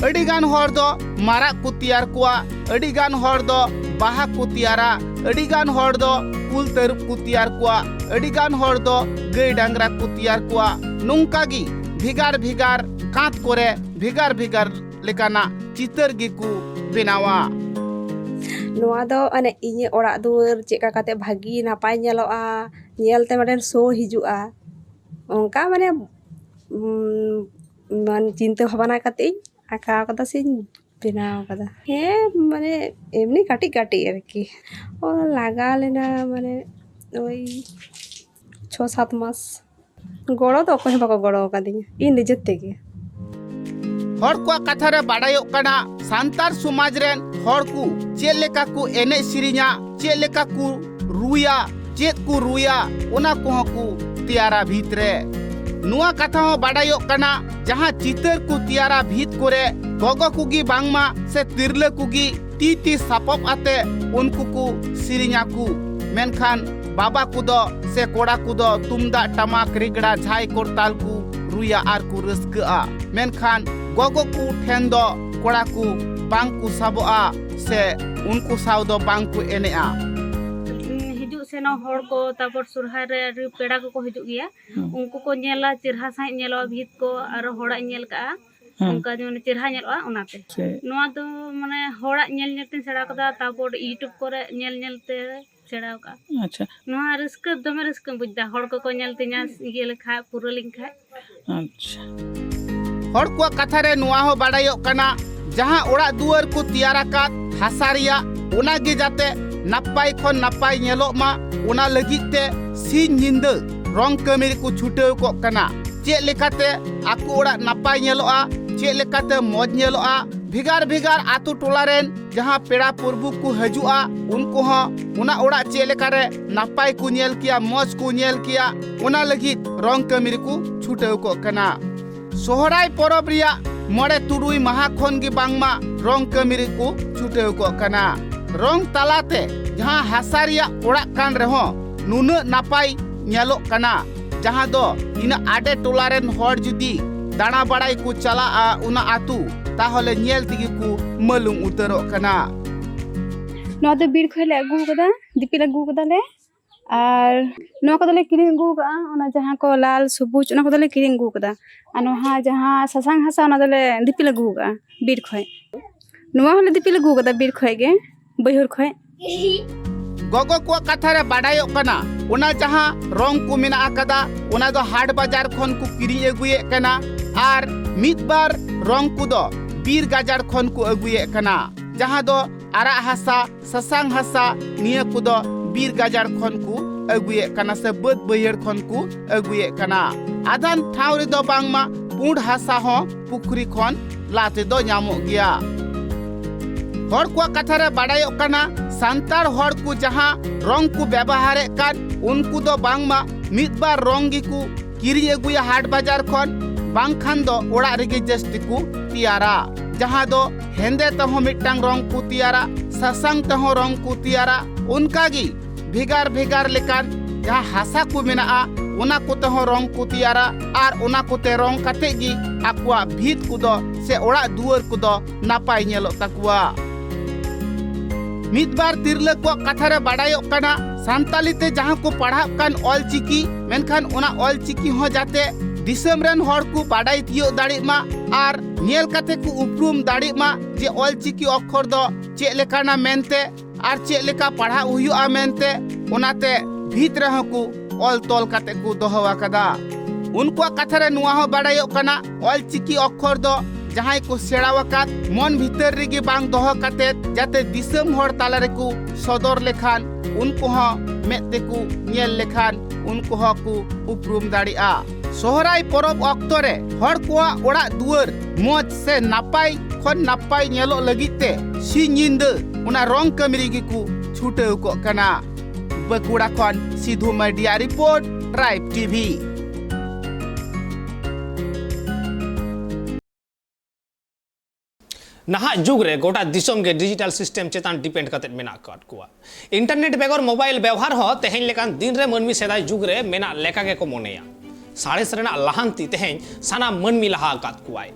ᱟᱹᱰᱤ ᱜᱟᱱ ᱦᱚᱲ ᱫᱚ ᱢᱟᱨᱟᱜ ᱠᱚ ᱛᱮᱭᱟᱨ ᱠᱚᱣᱟ, ᱟᱹᱰᱤ ᱜᱟᱱ ᱦᱚᱲ ᱫᱚ ᱵᱟᱦᱟ ᱠᱚ ᱛᱮᱭᱟᱨᱟ, ᱟᱹᱰᱤ ᱜᱟᱱ ᱦᱚᱲ ᱫᱚ ᱠᱩᱞ ᱛᱟᱹᱨᱩᱵ ᱠᱚ ᱛᱮᱭᱟᱨ ᱠᱚᱣᱟ, ᱟᱹᱰᱤ ᱜᱟᱱ ᱦᱚᱲ ᱫᱚ ᱜᱟᱹᱭ ᱰᱟᱝᱨᱟ ᱠᱚ ᱛᱮᱭᱟᱨ ᱠᱚᱣᱟ᱾ ᱱᱚᱝᱠᱟ ᱜᱮ ᱵᱷᱮᱜᱟᱨ ᱵᱷᱮᱜᱟᱨ ᱠᱟᱸᱛ ᱠᱚᱨᱮ ᱵᱷᱮᱜᱟᱨ ᱵᱷᱮᱜᱟᱨ ᱞᱮᱠᱟᱱᱟᱜ ᱪᱤᱛᱟᱹᱨ ᱜᱮᱠᱚ ᱵᱮᱱᱟᱣᱟ᱾ ᱱᱚᱣᱟ ᱫᱚ ᱚᱱᱮ ᱤᱧᱟᱹᱜ ᱚᱲᱟᱜ ᱫᱩᱣᱟᱹᱨ ᱪᱮᱫ ᱞᱮᱠᱟ ᱠᱟᱛᱮ ᱵᱷᱟᱹᱜᱤ ᱱᱟᱯᱟᱭ ᱧᱮᱞᱚᱜᱼᱟ, ᱧᱮᱞᱛᱮ ᱢᱤᱫᱴᱮᱱ ᱥᱳ ᱦᱤᱡᱩᱜᱼᱟ, ᱚᱱᱠᱟ ᱢᱟᱱᱮ, ᱩᱢ, ᱢᱟᱱᱮ ᱪᱤᱱᱛᱟᱹ ᱵᱷᱟᱵᱽᱱᱟ ᱠᱟᱛᱮ ᱤᱧ ᱟᱸᱠᱟᱣ ᱠᱟᱫᱟ ᱥᱮᱧ ᱵᱮᱱᱟᱣ ᱠᱟᱫᱟ᱾ ᱦᱮᱸ, ᱢᱟᱱᱮ ᱮᱢᱱᱤ ᱠᱟᱹᱴᱤᱡ ᱠᱟᱹᱴᱤᱡ ᱟᱨᱠᱤ᱾ ᱚ, ᱞᱟᱜᱟᱣ ᱞᱮᱱᱟ ᱢᱟᱱᱮ ᱳᱭ ᱪᱷᱚ ᱥᱟᱛ ᱢᱟᱥ᱾ ᱜᱚᱲᱚ ᱫᱚ ᱚᱠᱚᱭ ᱦᱚᱸ ᱵᱟᱠᱚ ᱜᱚᱲᱚ ᱟᱠᱟᱫᱤᱧᱟ, ᱤᱧ ᱱᱤᱡᱮ ᱛᱮᱜᱮ᱾ ᱦᱚᱲ ᱠᱚᱣᱟᱜ ᱠᱟᱛᱷᱟ ᱨᱮ ᱵᱟᱰᱟᱭᱚᱜ ᱠᱟᱱᱟ, ᱥᱟᱱᱛᱟᱲ ᱥᱚᱢᱟᱡᱽ ᱨᱮᱱ ᱦᱚᱲ ᱠᱚ ᱪᱮᱫ ᱞᱮᱠᱟ ᱠᱚ ᱮᱱᱮᱡ ᱥᱮᱨᱮᱧᱟ, ᱪᱮᱫ ᱞᱮᱠᱟ ᱠᱚ ᱨᱩᱭᱟ, ᱪᱮᱫ ᱠᱚ ᱨᱩᱭᱟ, ᱚᱱᱟ ᱠᱚᱦᱚᱸ ᱠᱚ ᱛᱮᱭᱟᱨᱟ ᱵᱷᱤᱛ ᱨᱮ᱾ ᱱᱚᱣᱟ ᱠᱟᱛᱷᱟ ᱦᱚᱸ ᱵᱟᱰᱟᱭᱚᱜ ᱠᱟᱱᱟ, ᱡᱟᱦᱟᱸ ᱪᱤᱛᱟᱹᱨ ᱠᱚ ᱛᱮᱭᱟᱨᱟ ᱵᱷᱤᱛ ᱠᱚᱨᱮ, ᱜᱚᱜᱚ ᱠᱚᱜᱮ ᱵᱟᱝᱢᱟ ᱥᱮ ᱛᱤᱨᱞᱟᱹ ᱠᱚᱜᱮ ᱛᱤ ᱛᱤ ᱥᱟᱯᱟᱵ ᱟᱛᱮ ᱩᱱᱠᱩ ᱠᱚ ᱥᱮᱨᱮᱧᱟ ᱠᱚ, ᱢᱮᱱᱠᱷᱟᱱ ᱵᱟᱵᱟ ᱠᱚᱫᱚ ᱥᱮ ᱠᱚᱲᱟ ᱠᱚᱫᱚ ᱛᱩᱢᱫᱟᱜ ᱴᱟᱢᱟᱠ, ᱨᱮᱜᱽᱲᱟ, ᱡᱷᱟᱭ, ᱠᱚᱨᱛᱟᱞ ᱠᱚ ᱨᱩᱭᱟ ᱟᱨ ᱠᱚ ᱨᱟᱹᱥᱠᱟᱹᱜᱼᱟ᱾ ᱢᱮᱱᱠᱷᱟᱱ ᱜᱚᱜᱚ ᱠᱚ ᱴᱷᱮᱱ ᱫᱚ ᱠᱚᱲᱟ ᱠᱚ ᱵᱟᱝ ᱠᱚ ᱥᱟᱵᱚᱜᱼᱟ ᱥᱮ ᱩᱱᱠᱩ ᱥᱟᱶ ᱫᱚ ᱵᱟᱝ ᱠᱚ ᱮᱱᱮᱡᱼᱟ᱾ ᱦᱤᱡᱩᱜ ᱥᱮᱱᱚᱜ ᱦᱚᱲ ᱠᱚ, ᱛᱟᱨᱯᱚᱨ ᱥᱚᱨᱦᱟᱭ ᱨᱮ ᱟᱹᱰᱤ ᱯᱮᱲᱟ ᱠᱚᱠᱚ ᱦᱤᱡᱩᱜ ᱜᱮᱭᱟ, ᱦᱩᱸ᱾ ᱩᱱᱠᱩ ᱠᱚ ᱧᱮᱞᱟ, ᱪᱮᱨᱦᱟ ᱥᱟᱺᱦᱤᱡ ᱧᱮᱞᱚᱜᱼᱟ ᱵᱷᱤᱛ ᱠᱚ, ᱟᱨᱚ ᱦᱚᱲᱟᱜ ᱤᱧ ᱧᱮᱞ ᱠᱟᱜᱼᱟ, ᱦᱩᱸ᱾ ᱚᱱᱠᱟ ᱡᱮᱢᱚᱱ ᱪᱮᱨᱦᱟ ᱧᱮᱞᱚᱜᱼᱟ, ᱚᱱᱟᱛᱮ᱾ ᱥᱮ ᱱᱚᱣᱟ ᱫᱚ ᱢᱟᱱᱮ ᱦᱚᱲᱟᱜ ᱧᱮᱞ ᱧᱮᱞ ᱛᱤᱧ ᱥᱮᱬᱟ ᱠᱟᱫᱟ, ᱛᱟᱨᱯᱚᱨ YouTube ᱠᱚᱨᱮ ᱧᱮᱞ ᱧᱮᱞ ᱛᱮ ᱥᱮᱬᱟ ᱠᱟᱜᱼᱟ᱾ ᱟᱪᱪᱷᱟ᱾ ᱱᱚᱣᱟ ᱨᱟᱹᱥᱠᱟᱹ, ᱫᱚᱢᱮ ᱨᱟᱹᱥᱠᱟᱹᱧ ᱵᱩᱡᱽ ᱮᱫᱟ, ᱦᱚᱲ ᱠᱚᱠᱚ ᱧᱮᱞ ᱛᱤᱧᱟ, ᱤᱭᱟᱹ ᱞᱮᱠᱷᱟᱡ, ᱯᱩᱨᱟᱹ ᱞᱮᱱ ᱠᱷᱟᱡ᱾ ᱟᱪᱪᱷᱟ᱾ ᱦᱚᱲ ᱠᱚᱣᱟᱜ ᱠᱟᱛᱷᱟ ᱨᱮ ᱱᱚᱣᱟ ᱦᱚᱸ ᱵᱟᱰᱟᱭᱚᱜ ᱠᱟᱱᱟ, ᱡᱟᱦᱟᱸ ᱚᱲᱟᱜ ᱫᱩᱣᱟᱹᱨ ᱠᱚ ᱛᱮᱭᱟᱨ ᱟᱠᱟᱫ ᱦᱟᱥᱟ ᱨᱮᱭᱟᱜ, ᱚᱱᱟ ᱜᱮ ᱡᱟᱛᱮ ᱱᱟᱯᱟᱭ ᱠᱷᱚᱱ ᱱᱟᱯᱟᱭ ᱧᱮᱞᱚᱜ ᱢᱟ, ᱚᱱᱟ ᱞᱟᱹᱜᱤᱫ ᱛᱮ ᱥᱤᱧ ᱧᱤᱫᱟᱹ ᱨᱚᱝ ᱠᱟᱹᱢᱤ ᱨᱮᱠᱚ ᱪᱷᱩᱴᱟᱹᱣ ᱠᱚᱜ ᱠᱟᱱᱟ᱾ ᱪᱮᱫ ᱞᱮᱠᱟᱛᱮ ᱟᱠᱚ ᱚᱲᱟᱜ ᱱᱟᱯᱟᱭ ᱧᱮᱞᱚᱜᱼᱟ, ᱪᱮᱫ ᱞᱮᱠᱟᱛᱮ ᱢᱚᱡᱽ ᱧᱮᱞᱚᱜᱼᱟ, ᱵᱷᱮᱜᱟᱨ ᱵᱷᱮᱜᱟᱨ ᱟᱛᱳ ᱴᱚᱞᱟ ᱨᱮᱱ ᱡᱟᱦᱟᱸ ᱯᱮᱲᱟ ᱯᱨᱚᱵᱷᱩ ᱠᱚ ᱦᱤᱡᱩᱜᱼᱟ, ᱩᱱᱠᱩ ᱦᱚᱸ ᱚᱱᱟ ᱚᱲᱟᱜ ᱪᱮᱫ ᱞᱮᱠᱟᱨᱮ ᱱᱟᱯᱟᱭ ᱠᱚ ᱧᱮᱞ ᱠᱮᱭᱟ, ᱢᱚᱡᱽ ᱠᱚ ᱧᱮᱞ ᱠᱮᱭᱟ, ᱚᱱᱟ ᱞᱟᱹᱜᱤᱫ ᱨᱚᱝ ᱠᱟᱹᱢᱤ ᱨᱮᱠᱚ ᱪᱷᱩᱴᱟᱹᱣ ᱠᱚᱜ ᱠᱟᱱᱟ᱾ ᱥᱚᱦᱨᱟᱭ ᱯᱚᱨᱚᱵᱽ ᱨᱮᱭᱟᱜ ᱢᱚᱬᱮ ᱛᱩᱨᱩᱭ ᱢᱟᱦᱟ ᱠᱷᱚᱱ ᱜᱮ ᱵᱟᱝᱢᱟ ᱨᱚᱝ ᱠᱟᱹᱢᱤ ᱨᱮᱠᱚ ᱪᱷᱩᱴᱟᱹᱣ ᱠᱚᱜ ᱠᱟᱱᱟ᱾ ᱨᱚᱝ ᱛᱟᱞᱟᱛᱮ ᱡᱟᱦᱟᱸ ᱦᱟᱥᱟ ᱨᱮᱭᱟᱜ ᱚᱲᱟᱜ ᱠᱟᱱ ᱨᱮᱦᱚᱸ ᱱᱩᱱᱟᱹᱜ ᱱᱟᱯᱟᱭ ᱧᱮᱞᱚᱜ ᱠᱟᱱᱟ, ᱡᱟᱦᱟᱸ ᱫᱚ ᱤᱱᱟᱹ ᱟᱰᱮ ᱴᱚᱞᱟ ᱨᱮᱱ ᱦᱚᱲ ᱡᱩᱫᱤ ᱫᱟᱬᱟ ᱵᱟᱲᱟᱭ ᱠᱚ ᱪᱟᱞᱟᱜᱼᱟ ᱚᱱᱟ ᱟᱹᱛᱩ, ᱛᱟᱦᱚᱞᱮ ᱧᱮᱞ ᱛᱮᱜᱮ ᱠᱚ ᱢᱟᱹᱞᱩᱢ ᱩᱛᱟᱹᱨᱚᱜ ᱠᱟᱱᱟ᱾ ᱱᱚᱣᱟ ᱫᱚ ᱵᱤᱨ ᱠᱷᱚᱱ ᱞᱮ ᱟᱹᱜᱩ ᱟᱠᱟᱫᱟ, ᱫᱤᱯᱤᱞ ᱟᱹᱜᱩ ᱟᱠᱟᱫᱟᱞᱮ᱾ ᱟᱨ ᱱᱚᱣᱟ ᱠᱚᱫᱚᱞᱮ ᱠᱤᱨᱤᱧ ᱟᱹᱜᱩ ᱟᱠᱟᱫᱼᱟ, ᱚᱱᱟ ᱡᱟᱦᱟᱸ ᱠᱚ ᱞᱟᱞ ᱥᱚᱵᱩᱡ, ᱚᱱᱟ ᱠᱚᱫᱚᱞᱮ ᱠᱤᱨᱤᱧ ᱟᱹᱜᱩ ᱟᱠᱟᱫᱟ᱾ ᱟᱨ ᱱᱚᱣᱟ ᱡᱟᱦᱟᱸ ᱥᱟᱥᱟᱝ ᱦᱟᱥᱟ, ᱚᱱᱟ ᱫᱚᱞᱮ ᱫᱤᱯᱤᱞ ᱟᱹᱜᱩ ᱟᱠᱟᱫᱼᱟ ᱵᱤᱨ ᱠᱷᱚᱱ᱾ ᱱᱚᱣᱟ ᱦᱚᱸᱞᱮ ᱫᱤᱯᱤᱞ ᱟᱹᱜᱩ ᱟᱠᱟᱫᱟ ᱵᱤᱨ ᱠᱷᱚᱱ ᱜᱮ, ᱵᱟᱹᱭᱦᱟᱹᱲ ᱠᱷᱚᱱ᱾ ᱜᱚᱜᱚ ᱠᱚᱣᱟᱜ ᱠᱟᱛᱷᱟ ᱨᱮ ᱵᱟᱰᱟᱭᱚᱜ ᱠᱟᱱᱟ, ᱚᱱᱟ ᱡᱟᱦᱟᱸ ᱨᱚᱝ ᱠᱚ ᱢᱮᱱᱟᱜ ᱟᱠᱟᱫᱟ, ᱚᱱᱟ ᱫᱚ ᱦᱟᱴ ᱵᱟᱡᱟᱨ ᱠᱷᱚᱱ ᱠᱚ ᱠᱤᱨᱤᱧ ᱟᱹᱜᱩᱭᱮᱫ ᱠᱟᱱᱟ᱾ ᱟᱨ ᱢᱤᱫ ᱵᱟᱨ ᱨᱚᱝ ᱠᱚᱫᱚ ᱵᱤᱨ ᱜᱟᱡᱟᱲ ᱠᱷᱚᱱ ᱠᱚ ᱟᱹᱜᱩᱭᱮᱫ ᱠᱟᱱᱟ, ᱡᱟᱦᱟᱸ ᱫᱚ ᱟᱨᱟᱜ ᱦᱟᱥᱟ, ᱥᱟᱥᱟᱝ ᱦᱟᱥᱟ, ᱱᱤᱭᱟᱹ ᱠᱚᱫᱚ ᱵᱤᱨ ᱜᱟᱡᱟᱲ ᱠᱷᱚᱱ ᱠᱚ ᱟᱹᱜᱩᱭᱮᱫ ᱠᱟᱱᱟ ᱥᱮ ᱵᱟᱹᱫᱽ ᱵᱟᱹᱭᱦᱟᱹᱲ ᱠᱷᱚᱱ ᱠᱚ ᱟᱹᱜᱩᱭᱮᱫ ᱠᱟᱱᱟ᱾ ᱟᱫᱷᱟᱱ ᱴᱷᱟᱶ ᱨᱮᱫᱚ ᱵᱟᱝᱢᱟ ᱯᱩᱸᱰ ᱦᱟᱥᱟ ᱦᱚᱸ ᱯᱩᱠᱷᱨᱤ ᱠᱷᱚᱱ ᱞᱟ ᱛᱮᱫᱚ ᱧᱟᱢᱚᱜ ᱜᱮᱭᱟ᱾ ᱦᱚᱲ ᱠᱚᱣᱟᱜ ᱠᱟᱛᱷᱟ ᱨᱮ ᱵᱟᱰᱟᱭᱚᱜ ᱠᱟᱱᱟ, ᱥᱟᱱᱛᱟᱲ ᱦᱚᱲ ᱠᱚ ᱡᱟᱦᱟᱸ ᱨᱚᱝ ᱠᱚ ᱵᱮᱵᱚᱦᱟᱨᱮᱫ ᱠᱟᱱ, ᱩᱱᱠᱩ ᱫᱚ ᱵᱟᱝᱢᱟ ᱢᱤᱫ ᱵᱟᱨ ᱨᱚᱝ ᱜᱮᱠᱚ ᱠᱤᱨᱤᱧ ᱟᱹᱜᱩᱭᱟ ᱦᱟᱴ ᱵᱟᱡᱟᱨ ᱠᱷᱚᱱ, ᱵᱟᱝᱠᱷᱟᱱ ᱫᱚ ᱚᱲᱟᱜ ᱨᱮᱜᱮ ᱡᱟᱹᱥᱛᱤ ᱠᱚ ᱛᱮᱭᱟᱨᱟ᱾ ᱡᱟᱦᱟᱸ ᱫᱚ ᱦᱮᱸᱫᱮ ᱛᱮᱦᱚᱸ ᱢᱤᱫᱴᱟᱝ ᱨᱚᱝ ᱠᱚ ᱛᱮᱭᱟᱨᱟ, ᱥᱟᱥᱟᱝ ᱛᱮᱦᱚᱸ ᱨᱚᱝ ᱠᱚ ᱛᱮᱭᱟᱨᱟ᱾ ᱚᱱᱠᱟᱜᱮ ᱵᱷᱮᱜᱟᱨ ᱵᱷᱮᱜᱟᱨ ᱞᱮᱠᱟᱱ ᱡᱟᱦᱟᱸ ᱦᱟᱥᱟ ᱠᱚ ᱢᱮᱱᱟᱜᱼᱟ, ᱚᱱᱟ ᱠᱚᱛᱮ ᱦᱚᱸ ᱨᱚᱝ ᱠᱚ ᱛᱮᱭᱟᱨᱟ ᱟᱨ ᱚᱱᱟ ᱠᱚᱛᱮ ᱨᱚᱝ ᱠᱟᱛᱮ ᱜᱮ ᱟᱠᱚᱣᱟᱜ ᱵᱷᱤᱛ ᱠᱚᱫᱚ ᱥᱮ ᱚᱲᱟᱜ ᱫᱩᱣᱟᱹᱨ ᱠᱚᱫᱚ ᱱᱟᱯᱟᱭ ᱧᱮᱞᱚᱜ ᱛᱟᱠᱚᱣᱟ᱾ ᱢᱤᱫ ᱵᱟᱨ ᱛᱤᱨᱞᱟᱹ ᱠᱚᱣᱟᱜ ᱠᱟᱛᱷᱟ ᱨᱮ ᱵᱟᱰᱟᱭᱚᱜ ᱠᱟᱱᱟ, ᱥᱟᱱᱛᱟᱞᱤ ᱛᱮ ᱡᱟᱦᱟᱸ ᱠᱚ ᱯᱟᱲᱦᱟᱜ ᱠᱟᱱ ᱚᱞ ᱪᱤᱠᱤ, ᱢᱮᱱᱠᱷᱟᱱ ᱚᱱᱟ ᱚᱞ ᱪᱤᱠᱤ ᱦᱚᱸ ᱡᱟᱛᱮ ᱫᱤᱥᱚᱢ ᱨᱮᱱ ᱦᱚᱲ ᱠᱚ ᱵᱟᱰᱟᱭ ᱛᱤᱭᱳᱜ ᱫᱟᱲᱮᱜ ᱢᱟ ᱟᱨ ᱧᱮᱞ ᱠᱟᱛᱮ ᱠᱚ ᱩᱯᱨᱩᱢ ᱫᱟᱲᱮᱜ ᱢᱟ ᱡᱮ ᱚᱞ ᱪᱤᱠᱤ ᱚᱠᱠᱷᱚᱨ ᱫᱚ ᱪᱮᱫ ᱞᱮᱠᱟᱱᱟ ᱢᱮᱱᱛᱮ ᱟᱨ ᱪᱮᱫ ᱞᱮᱠᱟ ᱯᱟᱲᱦᱟᱜ ᱦᱩᱭᱩᱜᱼᱟ ᱢᱮᱱᱛᱮ, ᱚᱱᱟᱛᱮ ᱵᱷᱤᱛ ᱨᱮᱦᱚᱸ ᱠᱚ ᱚᱞ ᱛᱚᱞ ᱠᱟᱛᱮ ᱠᱚ ᱫᱚᱦᱚ ᱟᱠᱟᱫᱟ᱾ ᱩᱱᱠᱩᱣᱟᱜ ᱠᱟᱛᱷᱟ ᱨᱮ ᱱᱚᱣᱟ ᱦᱚᱸ ᱵᱟᱰᱟᱭᱚᱜ ᱠᱟᱱᱟ, ᱚᱞ ᱪᱤᱠᱤ ᱚᱠᱠᱷᱚᱨ ᱫᱚ ᱡᱟᱦᱟᱸᱭ ᱠᱚ ᱥᱮᱬᱟ ᱟᱠᱟᱫ, ᱢᱚᱱ ᱵᱷᱤᱛᱟᱹᱨ ᱨᱮᱜᱮ ᱵᱟᱝ ᱫᱚᱦᱚ ᱠᱟᱛᱮ ᱡᱟᱛᱮ ᱫᱤᱥᱚᱢ ᱦᱚᱲ ᱛᱟᱞᱟ ᱨᱮᱠᱚ ᱥᱚᱫᱚᱨ ᱞᱮᱠᱷᱟᱱ, ᱩᱱᱠᱩ ᱦᱚᱸ ᱢᱮᱫ ᱛᱮᱠᱚ ᱧᱮᱞ ᱞᱮᱠᱷᱟᱱ, ᱩᱱᱠᱩ ᱦᱚᱸ ᱠᱚ ᱩᱯᱨᱩᱢ ᱫᱟᱲᱮᱭᱟᱜᱼᱟ᱾ ᱥᱚᱦᱨᱟᱭ ᱯᱚᱨᱚᱵᱽ ᱚᱠᱛᱚ ᱨᱮ ᱦᱚᱲ ᱠᱚᱣᱟᱜ ᱚᱲᱟᱜ ᱫᱩᱣᱟᱹᱨ ᱢᱚᱡᱽ ᱥᱮ ᱱᱟᱯᱟᱭ ᱠᱷᱚᱱ ᱱᱟᱯᱟᱭ ᱧᱮᱞᱚᱜ ᱞᱟᱹᱜᱤᱫ ᱛᱮ ᱥᱤᱧ ᱧᱤᱫᱟᱹ ᱚᱱᱟ ᱨᱚᱝ ᱠᱟᱹᱢᱤ ᱨᱮᱜᱮ ᱠᱚ ᱪᱷᱩᱴᱟᱹᱣ ᱠᱚᱜ ᱠᱟᱱᱟ᱾ ᱵᱟᱸᱠᱩᱲᱟ ᱠᱷᱚᱱ ᱥᱤᱫᱷᱩ ᱢᱟᱨᱰᱤᱭᱟᱜ ᱨᱤᱯᱳᱨᱴ, ᱴᱨᱟᱭᱤᱵᱽ ᱴᱤᱵᱷᱤ᱾ ᱱᱟᱦᱟᱜ ᱡᱩᱜᱽ ᱨᱮ ᱜᱚᱴᱟ ᱫᱤᱥᱚᱢ ᱜᱮ ᱰᱤᱡᱤᱴᱟᱞ ᱥᱤᱥᱴᱮᱢ ᱪᱮᱛᱟᱱ ᱰᱤᱯᱮᱱᱰ ᱠᱟᱛᱮ ᱢᱮᱱᱟᱜ ᱟᱠᱟᱫ ᱠᱚᱣᱟ᱾ ᱤᱱᱴᱟᱨᱱᱮᱴ ᱵᱮᱜᱚᱨ ᱢᱳᱵᱟᱭᱤᱞ ᱵᱮᱣᱦᱟᱨ ᱦᱚᱸ ᱛᱮᱦᱮᱧ ᱞᱮᱠᱟᱱ ᱫᱤᱱ ᱨᱮ ᱢᱟᱹᱱᱢᱤ ᱥᱮᱫᱟᱭ ᱡᱩᱜᱽ ᱨᱮ ᱢᱮᱱᱟᱜ ᱞᱮᱠᱟ ᱜᱮᱠᱚ ᱢᱚᱱᱮᱭᱟ᱾ ᱥᱟᱬᱮᱥ ᱨᱮᱱᱟᱜ ᱞᱟᱦᱟᱱᱛᱤ ᱛᱮᱦᱮᱧ ᱥᱟᱱᱟᱢ ᱢᱟᱹᱱᱢᱤ ᱞᱟᱦᱟ ᱟᱠᱟᱫ ᱠᱚᱣᱟᱭ᱾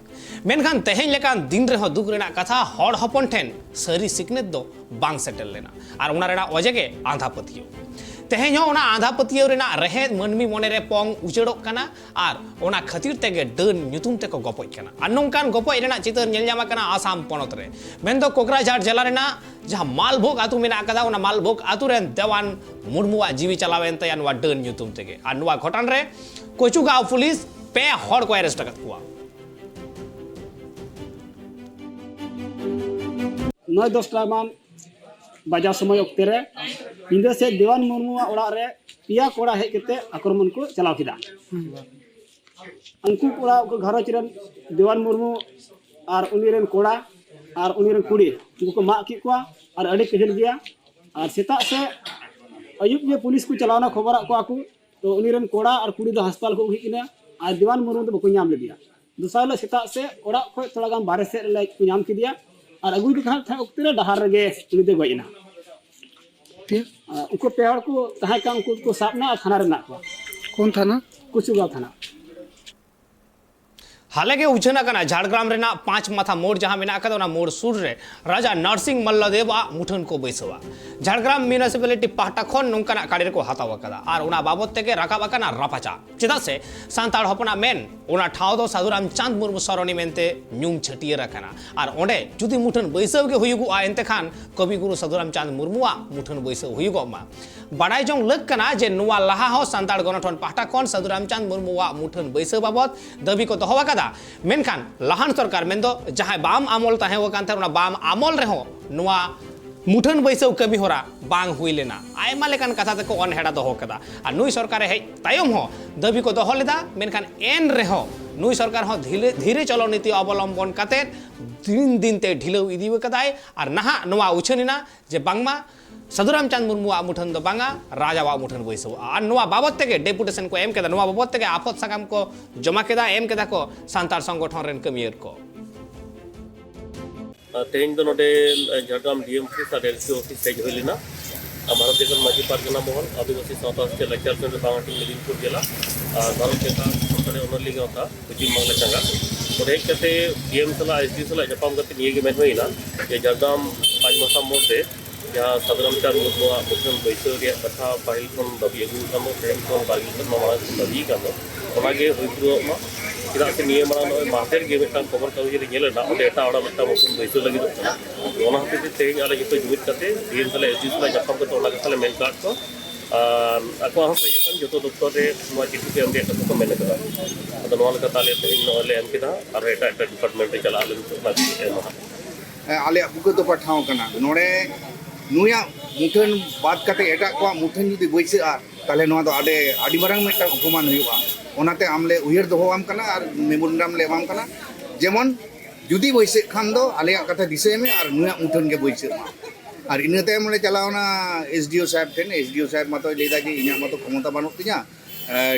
ᱢᱮᱱᱠᱷᱟᱱ ᱛᱮᱦᱮᱧ ᱞᱮᱠᱟᱱ ᱫᱤᱱ ᱨᱮᱦᱚᱸ ᱫᱩᱠ ᱨᱮᱱᱟᱜ ᱠᱟᱛᱷᱟ, ᱦᱚᱲ ᱦᱚᱯᱚᱱ ᱴᱷᱮᱱ ᱥᱟᱹᱨᱤ ᱥᱤᱠᱷᱱᱟᱹᱛ ᱫᱚ ᱵᱟᱝ ᱥᱮᱴᱮᱨ ᱞᱮᱱᱟ᱾ ᱟᱨ ᱚᱱᱟ ᱨᱮᱱᱟᱜ ᱚᱡᱮ ᱜᱮ ᱟᱸᱫᱷᱟ ᱯᱟᱹᱛᱭᱟᱹᱣ᱾ ᱛᱮᱦᱮᱧ ᱦᱚᱸ ᱚᱱᱟ ᱟᱸᱫᱷᱟ ᱯᱟᱹᱛᱭᱟᱹᱣ ᱨᱮᱱᱟᱜ ᱨᱮᱦᱮᱫ ᱢᱟᱹᱱᱢᱤ ᱢᱚᱱᱮᱨᱮ ᱯᱚᱝ ᱩᱪᱟᱹᱲᱚᱜ ᱠᱟᱱᱟ᱾ ᱟᱨ ᱚᱱᱟ ᱠᱷᱟᱹᱛᱤᱨ ᱛᱮᱜᱮ ᱰᱟᱹᱱ ᱧᱩᱛᱩᱢ ᱛᱮᱠᱚ ᱜᱚᱯᱚᱡ ᱠᱟᱱᱟ᱾ ᱟᱨ ᱱᱚᱝᱠᱟᱱ ᱜᱚᱯᱚᱡ ᱨᱮᱱᱟᱜ ᱪᱤᱛᱟᱹᱨ ᱧᱮᱞ ᱧᱟᱢ ᱟᱠᱟᱱᱟ ᱟᱥᱟᱢ ᱯᱚᱱᱚᱛ ᱨᱮ, ᱢᱮᱱᱫᱚ ᱠᱳᱠᱨᱟᱡᱷᱟᱲ ᱡᱮᱞᱟ ᱨᱮᱱᱟᱜ ᱡᱟᱦᱟᱸ ᱢᱟᱞᱵᱷᱳᱜᱽ ᱟᱹᱛᱩ ᱢᱮᱱᱟᱜ ᱟᱠᱟᱫᱟ, ᱚᱱᱟ ᱢᱟᱞᱵᱷᱳᱜᱽ ᱟᱹᱛᱩ ᱨᱮᱱ ᱫᱮᱣᱟᱱ ᱢᱩᱨᱢᱩᱣᱟᱜ ᱡᱤᱣᱤ ᱪᱟᱞᱟᱣᱮᱱ ᱛᱟᱭᱟ ᱱᱚᱣᱟ ᱰᱟᱹᱱ ᱧᱩᱛᱩᱢ ᱛᱮᱜᱮ᱾ ᱟᱨ ᱱᱚᱣᱟ ᱜᱷᱚᱴᱚᱱ ᱨᱮ ᱠᱚᱪᱩᱜᱟᱸᱣ ᱯᱩᱞᱤᱥ ᱯᱮ ᱦᱚᱲ ᱠᱚ ᱮᱨᱮᱥᱴ ᱟᱠᱟᱫ ᱠᱚᱣᱟ᱾ ᱱᱚᱭ ᱫᱚᱥ ᱴᱟᱲᱟᱝ ᱵᱟᱡᱟᱣ ᱥᱚᱢᱚᱭ ᱚᱠᱛᱮ ᱨᱮ ᱧᱤᱫᱟᱹ ᱥᱮᱫ ᱫᱮᱣᱟᱱ ᱢᱩᱨᱢᱩᱣᱟᱜ ᱚᱲᱟᱜ ᱨᱮ ᱯᱮᱭᱟ ᱠᱚᱲᱟ ᱦᱮᱡ ᱠᱟᱛᱮ ᱟᱠᱨᱚᱢᱚᱱ ᱠᱚ ᱪᱟᱞᱟᱣ ᱠᱮᱫᱟ᱾ ᱩᱱᱠᱩ ᱠᱚᱲᱟ ᱩᱱᱠᱩ ᱜᱷᱟᱨᱚᱸᱡᱽ ᱨᱮᱱ ᱫᱮᱣᱟᱱ ᱢᱩᱨᱢᱩ ᱟᱨ ᱩᱱᱤ ᱨᱮᱱ ᱠᱚᱲᱟ ᱟᱨ ᱩᱱᱤ ᱨᱮᱱ ᱠᱩᱲᱤ, ᱩᱱᱠᱩ ᱠᱚ ᱢᱟᱜ ᱠᱮᱫ ᱠᱚᱣᱟ ᱟᱨ ᱟᱹᱰᱤ ᱠᱟᱹᱦᱤᱞ ᱜᱮᱭᱟ᱾ ᱟᱨ ᱥᱮᱛᱟᱜ ᱥᱮᱫ ᱟᱹᱭᱩᱵ ᱜᱮ ᱯᱩᱞᱤᱥ ᱠᱚ ᱪᱟᱞᱟᱣᱱᱟ, ᱠᱷᱚᱵᱚᱨᱟᱫ ᱠᱚᱣᱟ ᱠᱚ᱾ ᱛᱚ ᱩᱱᱤ ᱨᱮᱱ ᱠᱚᱲᱟ ᱟᱨ ᱠᱩᱲᱤ ᱫᱚ ᱦᱟᱥᱯᱟᱛᱟᱞ ᱠᱚ ᱟᱹᱜᱩ ᱠᱮᱫ ᱠᱤᱱᱟ ᱟᱨ ᱫᱮᱣᱟᱱ ᱢᱩᱨᱢᱩ ᱫᱚ ᱵᱟᱠᱚ ᱧᱟᱢ ᱞᱮᱫᱮᱭᱟ᱾ ᱫᱚᱥᱟᱨ ᱦᱤᱞᱳᱜ ᱥᱮᱛᱟᱜ ᱥᱮᱫ ᱚᱲᱟᱜ ᱠᱷᱚᱱ ᱛᱷᱚᱲᱟ ᱜᱟᱱ ᱵᱟᱦᱨᱮ ᱥᱮᱫ ᱨᱮᱞᱮ ᱠᱚ ᱧᱟᱢ ᱠᱮᱫᱮᱭᱟ ᱟᱨ ᱟᱹᱜᱩᱭᱮᱫᱮ ᱠᱟᱱ ᱛᱟᱦᱮᱸᱫ ᱚᱠᱛᱮ ᱨᱮ ᱰᱟᱦᱟᱨ ᱨᱮᱜᱮ ᱩᱱᱤ ᱫᱚᱭ ᱜᱚᱡ ᱮᱱᱟ᱾ ᱯᱮ ᱟᱨ ᱩᱱᱠᱩ ᱯᱮ ᱦᱚᱲ ᱠᱚ ᱛᱟᱦᱮᱸ ᱠᱟᱱ, ᱩᱱᱠᱩ ᱠᱚ ᱥᱟᱵ ᱮᱱᱟ ᱟᱨ ᱛᱷᱟᱱᱟ ᱨᱮ ᱢᱮᱱᱟᱜ ᱠᱚᱣᱟ᱾ ᱠᱚᱱ ᱛᱷᱟᱱᱟ? ᱠᱩᱪᱩᱜᱟᱸᱣ ᱛᱷᱟᱱᱟ᱾ ᱦᱟᱞᱮ ᱜᱮ ᱩᱪᱷᱟᱹᱱ ᱟᱠᱟᱱᱟ ᱡᱷᱟᱲᱜᱨᱟᱢ ᱨᱮᱱᱟᱜ ᱯᱟᱸᱪ ᱢᱟᱛᱷᱟ ᱢᱳᱲ ᱡᱟᱦᱟᱸ ᱢᱮᱱᱟᱜ ᱟᱠᱟᱫᱟ, ᱚᱱᱟ ᱢᱳᱲ ᱥᱩᱨ ᱨᱮ ᱨᱟᱡᱟ ᱱᱟᱨᱥᱤᱝ ᱢᱟᱞᱞᱟ ᱫᱮᱵ ᱟᱜ ᱢᱩᱴᱷᱟᱹᱱ ᱠᱚ ᱵᱟᱹᱭᱥᱟᱹᱣᱟ᱾ ᱡᱷᱟᱲᱜᱨᱟᱢ ᱢᱤᱭᱩᱱᱤᱥᱤᱯᱟᱞᱤᱴᱤ ᱯᱟᱦᱴᱟ ᱠᱷᱚᱱ ᱱᱚᱝᱠᱟᱱᱟᱜ ᱠᱟᱹᱨᱤ ᱨᱮᱠᱚ ᱦᱟᱛᱟᱣ ᱟᱠᱟᱫᱟ ᱟᱨ ᱚᱱᱟ ᱵᱟᱵᱚᱛ ᱛᱮᱜᱮ ᱨᱟᱠᱟᱵ ᱟᱠᱟᱱᱟ ᱨᱟᱯᱟᱪᱟᱜ᱾ ᱪᱮᱫᱟᱜ ᱥᱮ ᱥᱟᱱᱛᱟᱲ ᱦᱚᱯᱚᱱᱟᱜ ᱢᱮᱱ, ᱚᱱᱟ ᱴᱷᱟᱶ ᱫᱚ ᱥᱟᱹᱫᱷᱩ ᱨᱟᱢᱪᱟᱸᱫᱽ ᱢᱩᱨᱢᱩ ᱥᱚᱨᱚᱱᱤ ᱢᱮᱱᱛᱮ ᱧᱩᱢ ᱪᱷᱟᱹᱴᱭᱟᱹᱨ ᱟᱠᱟᱱᱟ᱾ ᱟᱨ ᱚᱸᱰᱮ ᱡᱩᱫᱤ ᱢᱩᱴᱷᱟᱹᱱ ᱵᱟᱹᱭᱥᱟᱹᱣ ᱜᱮ ᱦᱩᱭᱩᱜᱚᱜᱼᱟ, ᱮᱱᱛᱮ ᱠᱷᱟᱱ ᱠᱚᱵᱤᱜᱩᱨᱩ ᱥᱟᱹᱫᱷᱩ ᱨᱟᱢᱪᱟᱸᱫᱽ ᱢᱩᱨᱢᱩᱣᱟᱜ ᱢᱩᱴᱷᱟᱹᱱ ᱵᱟᱹᱭᱥᱟᱹᱣ ᱦᱩᱭᱩᱜᱚᱜ ᱢᱟ᱾ ᱵᱟᱰᱟᱭ ᱡᱚᱝ ᱞᱟᱹᱠ ᱠᱟᱱᱟ ᱡᱮ ᱱᱚᱣᱟ ᱞᱟᱦᱟ ᱦᱚᱸ ᱥᱟᱱᱛᱟᱲ ᱜᱚᱱᱚᱴᱷᱚᱱ ᱯᱟᱦᱴᱟ ᱠᱷᱚᱱ ᱥᱟᱹᱫᱷᱩ ᱨᱟᱢᱪᱟᱸᱫᱽ ᱢᱩᱨᱢᱩᱣᱟᱜ ᱢᱩᱴᱷᱟᱹᱱ ᱵᱟᱹᱭᱥᱟᱹᱣ ᱵᱟᱵᱚᱛ ᱫᱟᱹᱵᱤ ᱠᱚ ᱫᱚᱦᱚ ᱟᱠᱟᱫᱟ᱾ ᱢᱮᱱᱠᱷᱟᱱ ᱞᱟᱦᱟᱱ ᱥᱚᱨᱠᱟᱨ, ᱢᱮᱱᱫᱚ ᱡᱟᱦᱟᱸᱭ ᱵᱟᱢ ᱟᱢᱚᱞ ᱛᱟᱦᱮᱸ ᱟᱠᱟᱱ ᱛᱟᱦᱮᱸᱫ, ᱚᱱᱟ ᱵᱟᱢ ᱟᱢᱚᱞ ᱨᱮᱦᱚᱸ ᱱᱚᱣᱟ ᱢᱩᱴᱷᱟᱹᱱ ᱵᱟᱹᱭᱥᱟᱹᱣ ᱠᱟᱹᱢᱤ ᱦᱚᱨᱟ ᱵᱟᱝ ᱦᱩᱭ ᱞᱮᱱᱟ᱾ ᱟᱭᱢᱟ ᱞᱮᱠᱟᱱ ᱠᱟᱛᱷᱟ ᱛᱮᱠᱚ ᱚᱱᱦᱮᱲᱟ ᱫᱚᱦᱚ ᱠᱮᱫᱟ᱾ ᱟᱨ ᱱᱩᱭ ᱥᱚᱨᱠᱟᱨᱮ ᱦᱮᱡ ᱛᱟᱭᱚᱢ ᱦᱚᱸ ᱫᱟᱹᱵᱤ ᱠᱚ ᱫᱚᱦᱚ ᱞᱮᱫᱟ, ᱢᱮᱱᱠᱷᱟᱱ ᱮᱱ ᱨᱮᱦᱚᱸ ᱱᱩᱭ ᱥᱚᱨᱠᱟᱨ ᱦᱚᱸ ᱫᱷᱤᱨᱮ ᱫᱷᱤᱨᱮ ᱪᱚᱞᱚᱱ ᱱᱤᱛᱤ ᱚᱵᱚᱞᱚᱢᱵᱚᱱ ᱠᱟᱛᱮᱫ ᱫᱤᱱ ᱫᱤᱱ ᱛᱮ ᱰᱷᱤᱞᱟᱹᱣ ᱤᱫᱤ ᱟᱠᱟᱫᱟᱭ᱾ ᱟᱨ ᱱᱟᱦᱟᱜ ᱱᱚᱣᱟ ᱩᱪᱷᱟᱹᱱ ᱮᱱᱟ ᱡᱮ ᱵᱟᱝᱢᱟ ᱥᱟᱹᱫᱷᱩ ᱨᱟᱢᱪᱟᱸᱫᱽ ᱢᱩᱨᱢᱩᱣᱟᱜ ᱢᱩᱴᱷᱟᱹᱱ ᱫᱚ ᱵᱟᱝᱟ, ᱨᱟᱡᱟᱣᱟᱜ ᱢᱩᱴᱷᱟᱹᱱ ᱵᱟᱹᱭᱥᱟᱹᱣᱜᱼᱟ᱾ ᱟᱨ ᱱᱚᱣᱟ ᱵᱟᱵᱚᱛ ᱛᱮᱜᱮ ᱰᱮᱯᱩᱴᱮᱥᱚᱱ ᱠᱚ ᱮᱢ ᱠᱮᱫᱟ, ᱱᱚᱣᱟ ᱵᱟᱵᱚᱛ ᱛᱮᱜᱮ ᱟᱯᱚᱛ ᱥᱟᱠᱟᱢ ᱠᱚ ᱡᱚᱢᱟ ᱠᱮᱫᱟ, ᱮᱢ ᱠᱮᱫᱟ ᱠᱚ ᱥᱟᱱᱛᱟᱲ ᱥᱚᱝᱜᱚᱴᱷᱚᱱ ᱨᱮᱱ ᱠᱟᱹᱢᱤᱭᱟᱹᱫ ᱠᱚ᱾ ᱛᱮᱦᱮᱧ ᱫᱚ ᱱᱚᱰᱮ ᱡᱷᱟᱲᱜᱨᱟᱢ ᱰᱤ ᱮᱢ ᱚᱯᱷᱤᱥ ᱟᱨ ᱮᱥ ᱰᱤ ᱚ ᱚᱯᱷᱤᱥ ᱦᱮᱡ ᱦᱩᱭ ᱞᱮᱱᱟ᱾ ᱟᱨ ᱵᱷᱟᱨᱚᱛ ᱡᱟᱠᱟᱛ ᱢᱟᱹᱡᱷᱤ ᱯᱟᱨᱜᱟᱱᱟ ᱢᱚᱦᱚᱞ, ᱟᱹᱫᱤᱵᱟᱹᱥᱤ ᱥᱟᱶᱛᱟ ᱥᱮᱪᱮᱫ ᱞᱟᱠᱪᱟᱨ ᱥᱮᱢᱞᱮᱫ ᱵᱟᱝᱟᱴᱤ ᱢᱮᱫᱤᱱᱯᱩᱨ ᱡᱮᱞᱟ ᱟᱨ ᱵᱷᱟᱨᱚᱛ ᱡᱟᱠᱟᱛ ᱥᱟᱱᱛᱟᱲᱤ ᱚᱱᱚᱞᱤᱭᱟᱹ ᱜᱟᱶᱛᱟ ᱯᱚᱪᱷᱤᱢ ᱵᱟᱝᱞᱟ ᱪᱟᱸᱜᱟ ᱱᱚᱰᱮ ᱦᱮᱡ ᱠᱟᱛᱮ ᱰᱤ ᱮᱢ ᱥᱟᱞᱟᱜ ᱮᱥ ᱰᱤ ᱚ ᱥᱟᱞᱟᱜ ᱧᱟᱯᱟᱢ ᱠᱟᱛᱮ ᱱᱤᱭᱟᱹ ᱜᱮ ᱢᱮᱱ ᱦᱩᱭᱱᱟ ᱡᱮ ᱡᱷᱟᱲᱜᱨᱟᱢ ᱯᱟᱸᱪ ᱢᱟᱥᱟ ᱢᱳᱲ ᱨᱮ ᱡᱟᱦᱟᱸ ᱥᱟᱫᱷᱩ ᱨᱟᱢᱪᱟᱸᱫᱽ ᱢᱩᱨᱢᱩᱣᱟᱜ ᱢᱩᱴᱷᱟᱹᱱ ᱵᱟᱹᱭᱥᱟᱹᱣ ᱨᱮᱭᱟᱜ ᱠᱟᱛᱷᱟ ᱯᱟᱹᱦᱤᱞ ᱠᱷᱚᱱ ᱫᱟᱹᱵᱤ ᱟᱹᱜᱩ ᱟᱠᱟᱱ ᱫᱚ, ᱛᱮᱦᱮᱧ ᱠᱷᱚᱱ ᱵᱟᱨ ᱜᱮᱞ ᱥᱮᱨᱢᱟ ᱢᱟᱲᱟᱝ ᱠᱷᱚᱱ ᱫᱟᱹᱵᱤ ᱟᱠᱟᱱ ᱫᱚ, ᱚᱱᱟᱜᱮ ᱦᱩᱭ ᱯᱩᱨᱟᱹᱣᱜ ᱢᱟ᱾ ᱪᱮᱫᱟᱜ ᱥᱮ ᱱᱤᱭᱟᱹ ᱢᱟᱲᱟᱝ ᱱᱚᱜᱼᱚᱭ ᱢᱟᱦᱫᱮᱨ ᱜᱮ ᱢᱤᱫᱴᱟᱝ ᱠᱷᱚᱵᱚᱨ ᱠᱟᱜᱚᱡᱽ ᱨᱮ ᱧᱮᱞ ᱮᱱᱟ, ᱚᱸᱰᱮ ᱮᱴᱟᱜ ᱦᱚᱲᱟᱜ ᱢᱤᱫᱴᱟᱝ ᱢᱩᱴᱷᱟᱹᱱ ᱵᱟᱹᱭᱥᱟᱹᱣ ᱞᱟᱹᱜᱤᱫᱚᱜ ᱠᱟᱱᱟ᱾ ᱚᱱᱟ ᱦᱚᱛᱮᱡ ᱛᱮ ᱛᱮᱦᱮᱧ ᱟᱞᱮ ᱡᱚᱛᱚ ᱡᱩᱢᱤᱫ ᱠᱟᱛᱮ ᱰᱤ ᱮᱢ ᱥᱟᱞᱟᱜ ᱮᱥ ᱰᱤ ᱥᱟᱞᱟᱜ ᱧᱟᱯᱟᱢ ᱠᱟᱛᱮ ᱚᱱᱟ ᱠᱟᱛᱷᱟ ᱞᱮ ᱢᱮᱱ ᱠᱟᱜ ᱠᱚᱣᱟ᱾ ᱟᱨ ᱟᱠᱚᱣᱟᱜ ᱦᱚᱸ ᱥᱟᱡᱮᱥᱚᱱ ᱡᱚᱛᱚ ᱫᱚᱯᱛᱚᱨ ᱨᱮ ᱱᱚᱣᱟ ᱪᱤᱴᱷᱤ ᱠᱚ ᱮᱢ ᱨᱮᱭᱟᱜ ᱠᱟᱛᱷᱟ ᱠᱚ ᱢᱮᱱ ᱟᱠᱟᱫᱟ᱾ ᱟᱫᱚ ᱱᱚᱣᱟ ᱞᱮᱠᱟᱛᱮ ᱟᱞᱮ ᱛᱮᱦᱮᱧ ᱱᱚᱜᱼᱚᱭ ᱞᱮ ᱮᱢ ᱠᱮᱫᱟ, ᱟᱨ ᱮᱴᱟᱜ ᱮᱴᱟᱜ ᱰᱤᱯᱟᱨᱴᱢᱮᱱᱴ ᱨᱮ ᱪᱟᱞᱟᱜ ᱟᱞᱮ ᱱᱤᱛᱚᱜ ᱚᱱᱟ ᱪᱤᱴᱷᱤ ᱮᱢᱟ ᱦᱟᱸᱜ᱾ ᱦᱮᱸ, ᱟᱞᱮᱭᱟᱜ ᱵᱩᱠᱟᱹ ᱛᱚᱯᱟ ᱴᱷᱟᱶ ᱠᱟᱱᱟ᱾ ᱱᱚᱰᱮ ᱱᱩᱭᱟᱜ ᱢᱩᱴᱷᱟᱹᱱ ᱵᱟᱫ ᱠᱟᱛᱮ ᱮᱴᱟᱜ ᱠᱚᱣᱟᱜ ᱢᱩᱴᱷᱟᱹᱱ ᱡᱩᱫᱤ ᱵᱟᱹᱭᱥᱟᱹᱜᱼᱟ, ᱛᱟᱦᱚᱞᱮ ᱱᱚᱣᱟ ᱫᱚ ᱟᱹᱰᱤ, ᱟᱹᱰᱤ ᱢᱟᱨᱟᱝ ᱢᱤᱫᱴᱟᱝ ᱚᱯᱚᱢᱟᱱ ᱦᱩᱭᱩᱜᱼᱟ᱾ ᱚᱱᱟᱛᱮ ᱟᱢ ᱞᱮ ᱩᱭᱦᱟᱹᱨ ᱫᱚᱦᱚᱣᱟᱢ ᱠᱟᱱᱟ ᱟᱨ ᱢᱮᱢᱳᱨᱮᱱᱰᱟᱢ ᱞᱮ ᱮᱢᱟᱢ ᱠᱟᱱᱟ᱾ ᱡᱮᱢᱚᱱ ᱡᱩᱫᱤ ᱵᱟᱹᱭᱥᱟᱹᱜ ᱠᱷᱟᱱ ᱫᱚ ᱟᱞᱮᱭᱟᱜ ᱠᱟᱛᱷᱟ ᱫᱤᱥᱟᱹᱭ ᱢᱮ ᱟᱨ ᱱᱩᱭᱟᱜ ᱢᱩᱴᱷᱟᱹᱱ ᱜᱮ ᱵᱟᱹᱭᱥᱟᱹᱜ ᱢᱟ᱾ ᱟᱨ ᱤᱱᱟᱹ ᱛᱟᱭᱚᱢ ᱞᱮ ᱪᱟᱞᱟᱣᱱᱟ ᱮᱥ ᱰᱤ ᱳ ᱥᱟᱦᱮᱵᱽ ᱴᱷᱮᱱ᱾ ᱮᱥ ᱰᱤ ᱳ ᱥᱟᱦᱮᱵᱽ ᱢᱟᱛᱚᱭ ᱞᱟᱹᱭᱫᱟ ᱡᱮ ᱤᱧᱟᱹᱜ ᱢᱟᱛᱚ ᱠᱷᱚᱢᱚᱛᱟ ᱵᱟᱹᱱᱩᱜ ᱛᱤᱧᱟ,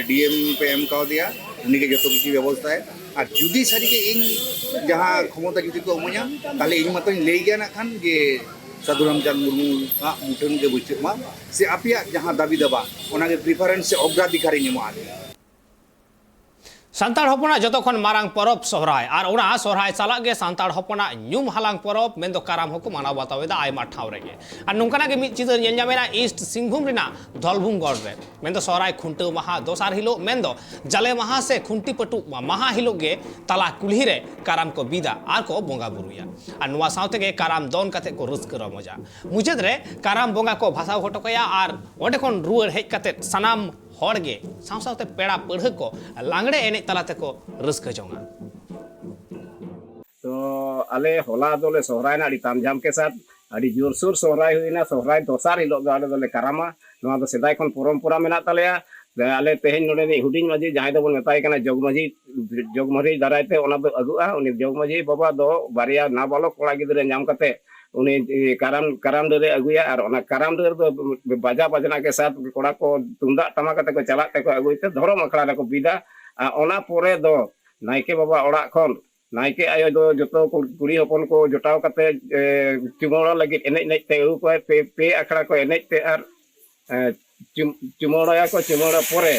ᱰᱤ ᱮᱢ ᱯᱮ ᱮᱢ ᱠᱟᱣᱫᱮᱭᱟ, ᱩᱱᱤᱜᱮ ᱡᱚᱛᱚ ᱠᱤᱪᱷᱩ ᱵᱮᱵᱚᱥᱛᱷᱟᱭᱟ᱾ ᱟᱨ ᱡᱩᱫᱤ ᱥᱟᱹᱨᱤᱜᱮ ᱤᱧ ᱡᱟᱦᱟᱸ ᱠᱷᱚᱢᱚᱛᱟ ᱡᱩᱫᱤ ᱠᱚ ᱤᱢᱟᱹᱧᱟ, ᱛᱟᱦᱞᱮ ᱤᱧ ᱢᱟᱛᱚᱧ ᱞᱟᱹᱭ ᱜᱮᱭᱟ ᱱᱟᱜ ᱠᱷᱟᱱ ᱡᱮ ᱥᱟᱹᱫᱷᱩ ᱨᱟᱢᱪᱟᱸᱫᱽ ᱢᱩᱨᱢᱩᱣᱟᱜ ᱢᱩᱴᱷᱟᱹᱱ ᱜᱮ ᱵᱟᱹᱭᱥᱟᱹᱜ ᱢᱟ, ᱥᱮ ᱟᱯᱮᱭᱟᱜ ᱡᱟᱦᱟᱸ ᱫᱟᱹᱵᱤ ᱫᱟᱵᱟ, ᱚᱱᱟᱜᱮ ᱯᱨᱤᱯᱷᱟᱨᱮᱱᱥ ᱥᱮ ᱚᱜᱽᱨᱟᱫᱷᱤᱠᱟᱨᱤᱧ ᱮᱢᱚᱜᱼᱟ᱾ ᱥᱟᱱᱛᱟᱲ ᱦᱚᱯᱚᱱᱟᱜ ᱡᱚᱛᱚ ᱠᱷᱚᱱ ᱢᱟᱨᱟᱝ ᱯᱚᱨᱚᱵᱽ ᱥᱚᱦᱨᱟᱭ, ᱟᱨ ᱚᱱᱟ ᱥᱚᱦᱨᱟᱭ ᱥᱟᱞᱟᱜ ᱜᱮ ᱥᱟᱱᱛᱟᱲ ᱦᱚᱯᱚᱱᱟᱜ ᱧᱩᱢ ᱦᱟᱞᱟᱝ ᱯᱚᱨᱚᱵᱽ ᱢᱮᱱᱫᱚ ᱠᱟᱨᱟᱢ ᱦᱚᱸᱠᱚ ᱢᱟᱱᱟᱣ ᱵᱟᱛᱟᱣ ᱮᱫᱟ ᱟᱭᱢᱟ ᱴᱷᱟᱶ ᱨᱮᱜᱮ᱾ ᱟᱨ ᱱᱚᱝᱠᱟᱱᱟᱜ ᱜᱮ ᱢᱤᱫ ᱪᱤᱛᱟᱹᱨ ᱧᱮᱞ ᱧᱟᱢᱮᱱᱟ ᱤᱥᱴ ᱥᱤᱝᱵᱷᱩᱢ ᱨᱮᱱᱟᱜ ᱫᱷᱚᱞᱵᱷᱩᱢᱜᱚᱲ ᱨᱮ᱾ ᱢᱮᱱᱫᱚ ᱥᱚᱦᱨᱟᱭ ᱠᱷᱩᱱᱴᱟᱹᱣ ᱢᱟᱦᱟ ᱫᱚᱥᱟᱨ ᱦᱤᱞᱳᱜ ᱢᱮᱱᱫᱚ ᱡᱟᱞᱮ ᱢᱟᱦᱟ ᱥᱮ ᱠᱷᱩᱱᱴᱤ ᱯᱟᱹᱴᱩᱵ ᱢᱟᱦᱟ ᱦᱤᱞᱳᱜ ᱜᱮ ᱛᱟᱞᱟ ᱠᱩᱞᱦᱤ ᱨᱮ ᱠᱟᱨᱟᱢ ᱠᱚ ᱵᱤᱫᱟ ᱟᱨ ᱠᱚ ᱵᱚᱸᱜᱟ ᱵᱩᱨᱩᱭᱟ᱾ ᱟᱨ ᱱᱚᱣᱟ ᱥᱟᱶ ᱛᱮᱜᱮ ᱠᱟᱨᱟᱢ ᱫᱚᱱ ᱠᱟᱛᱮ ᱠᱚ ᱨᱟᱹᱥᱠᱟᱹ ᱨᱚᱢᱚᱡᱟ᱾ ᱢᱩᱪᱟᱹᱫ ᱨᱮ ᱠᱟᱨᱟᱢ ᱵᱚᱸᱜᱟ ᱠᱚ ᱵᱷᱟᱥᱟᱣ ᱦᱚᱴᱚ ᱠᱟᱭᱟ ᱟᱨ ᱚᱸᱰᱮ ᱠᱷᱚᱱ ᱨᱩᱣᱟᱹᱲ ᱦᱮᱡ ᱠᱟᱛᱮ ᱥᱟᱱᱟᱢ ᱦᱚᱲ ᱜᱮ ᱥᱟᱶ ᱥᱟᱶᱛᱮ ᱯᱮᱲᱟ ᱯᱟᱹᱲᱦᱟᱹ ᱠᱚ ᱞᱟᱜᱽᱲᱮ ᱮᱱᱮᱡ ᱛᱟᱞᱟ ᱛᱮᱠᱚ ᱨᱟᱹᱥᱠᱟᱹ ᱡᱚᱝᱟ᱾ ᱛᱚ ᱟᱞᱮ ᱦᱚᱞᱟ ᱫᱚᱞᱮ ᱥᱚᱦᱨᱟᱭᱱᱟ ᱟᱹᱰᱤ ᱛᱟᱢᱡᱷᱟᱢ ᱠᱮ ᱥᱟᱛ, ᱟᱹᱰᱤ ᱡᱳᱨᱥᱳᱨ ᱥᱚᱦᱨᱟᱭ ᱦᱩᱭᱱᱟ᱾ ᱥᱚᱦᱨᱟᱭ ᱫᱚᱥᱟᱨ ᱦᱤᱞᱳᱜ ᱫᱚ ᱟᱞᱮ ᱫᱚᱞᱮ ᱠᱟᱨᱟᱢᱟ᱾ ᱱᱚᱣᱟ ᱫᱚ ᱥᱮᱫᱟᱭ ᱠᱷᱚᱱ ᱯᱚᱨᱚᱢᱯᱚᱨᱟ ᱢᱮᱱᱟᱜ ᱛᱟᱞᱮᱭᱟ᱾ ᱟᱞᱮ ᱛᱮᱦᱮᱧ ᱱᱚᱰᱮᱱᱤᱡ ᱦᱩᱰᱤᱧ ᱢᱟᱹᱡᱷᱤ ᱡᱟᱦᱟᱸᱭ ᱫᱚᱵᱚᱱ ᱢᱮᱛᱟᱭ ᱠᱟᱱᱟ ᱡᱚᱜᱽ ᱢᱟᱹᱡᱷᱤ, ᱡᱚᱜᱽ ᱢᱟᱹᱡᱷᱤ ᱫᱟᱨᱟᱭ ᱛᱮ ᱚᱱᱟ ᱫᱚ ᱟᱹᱜᱩᱜᱼᱟ᱾ ᱩᱱᱤ ᱡᱚᱜᱽ ᱢᱟᱹᱡᱷᱤ ᱵᱟᱵᱟ ᱫᱚ ᱵᱟᱨᱭᱟ ᱱᱟᱵᱟᱞᱚᱠ ᱠᱚᱲᱟ ᱜᱤᱫᱽᱨᱟᱹ ᱧᱟᱢ ᱠᱟᱛᱮ ᱩᱱᱤ ᱠᱟᱨᱟᱢ, ᱠᱟᱨᱟᱢ ᱰᱟᱹᱨᱮ ᱟᱹᱜᱩᱭᱟ ᱟᱨ ᱚᱱᱟ ᱠᱟᱨᱟᱢ ᱰᱟᱹᱨ ᱫᱚ ᱵᱟᱡᱟ ᱵᱟᱡᱱᱟ ᱠᱮ ᱥᱟᱛ ᱠᱚᱲᱟ ᱠᱚ ᱛᱩᱢᱫᱟᱜ ᱴᱟᱢᱟᱠ ᱠᱟᱛᱮ ᱠᱚ ᱪᱟᱞᱟᱜ ᱛᱮᱠᱚ ᱟᱹᱜᱩᱭ ᱛᱮ ᱫᱷᱚᱨᱚᱢ ᱟᱠᱷᱲᱟ ᱨᱮᱠᱚ ᱵᱤᱫᱟ᱾ ᱟᱨ ᱚᱱᱟ ᱯᱚᱨᱮ ᱫᱚ ᱱᱟᱭᱠᱮ ᱵᱟᱵᱟ ᱚᱲᱟᱜ ᱠᱷᱚᱱ ᱱᱟᱭᱠᱮ ᱟᱭᱳ ᱫᱚ ᱡᱚᱛᱚ ᱠᱩ- ᱠᱩᱲᱤ ᱦᱚᱯᱚᱱ ᱠᱚ ᱡᱚᱴᱟᱣ ᱠᱟᱛᱮ, ᱮ, ᱪᱩᱢᱟᱹᱲᱟ ᱞᱟᱹᱜᱤᱫ ᱮᱱᱮᱡ ᱮᱱᱮᱡ ᱛᱮ ᱟᱹᱜᱩ ᱠᱚᱣᱟᱭ᱾ ᱯᱮ, ᱯᱮ ᱟᱠᱷᱲᱟ ᱠᱚ ᱮᱱᱮᱡ ᱛᱮ ᱟᱨ, ᱮ, ᱪᱩᱢ- ᱪᱩᱢᱟᱹᱲᱟᱭᱟ ᱠᱚ᱾ ᱪᱩᱢᱟᱹᱲᱟ ᱯᱚᱨᱮ,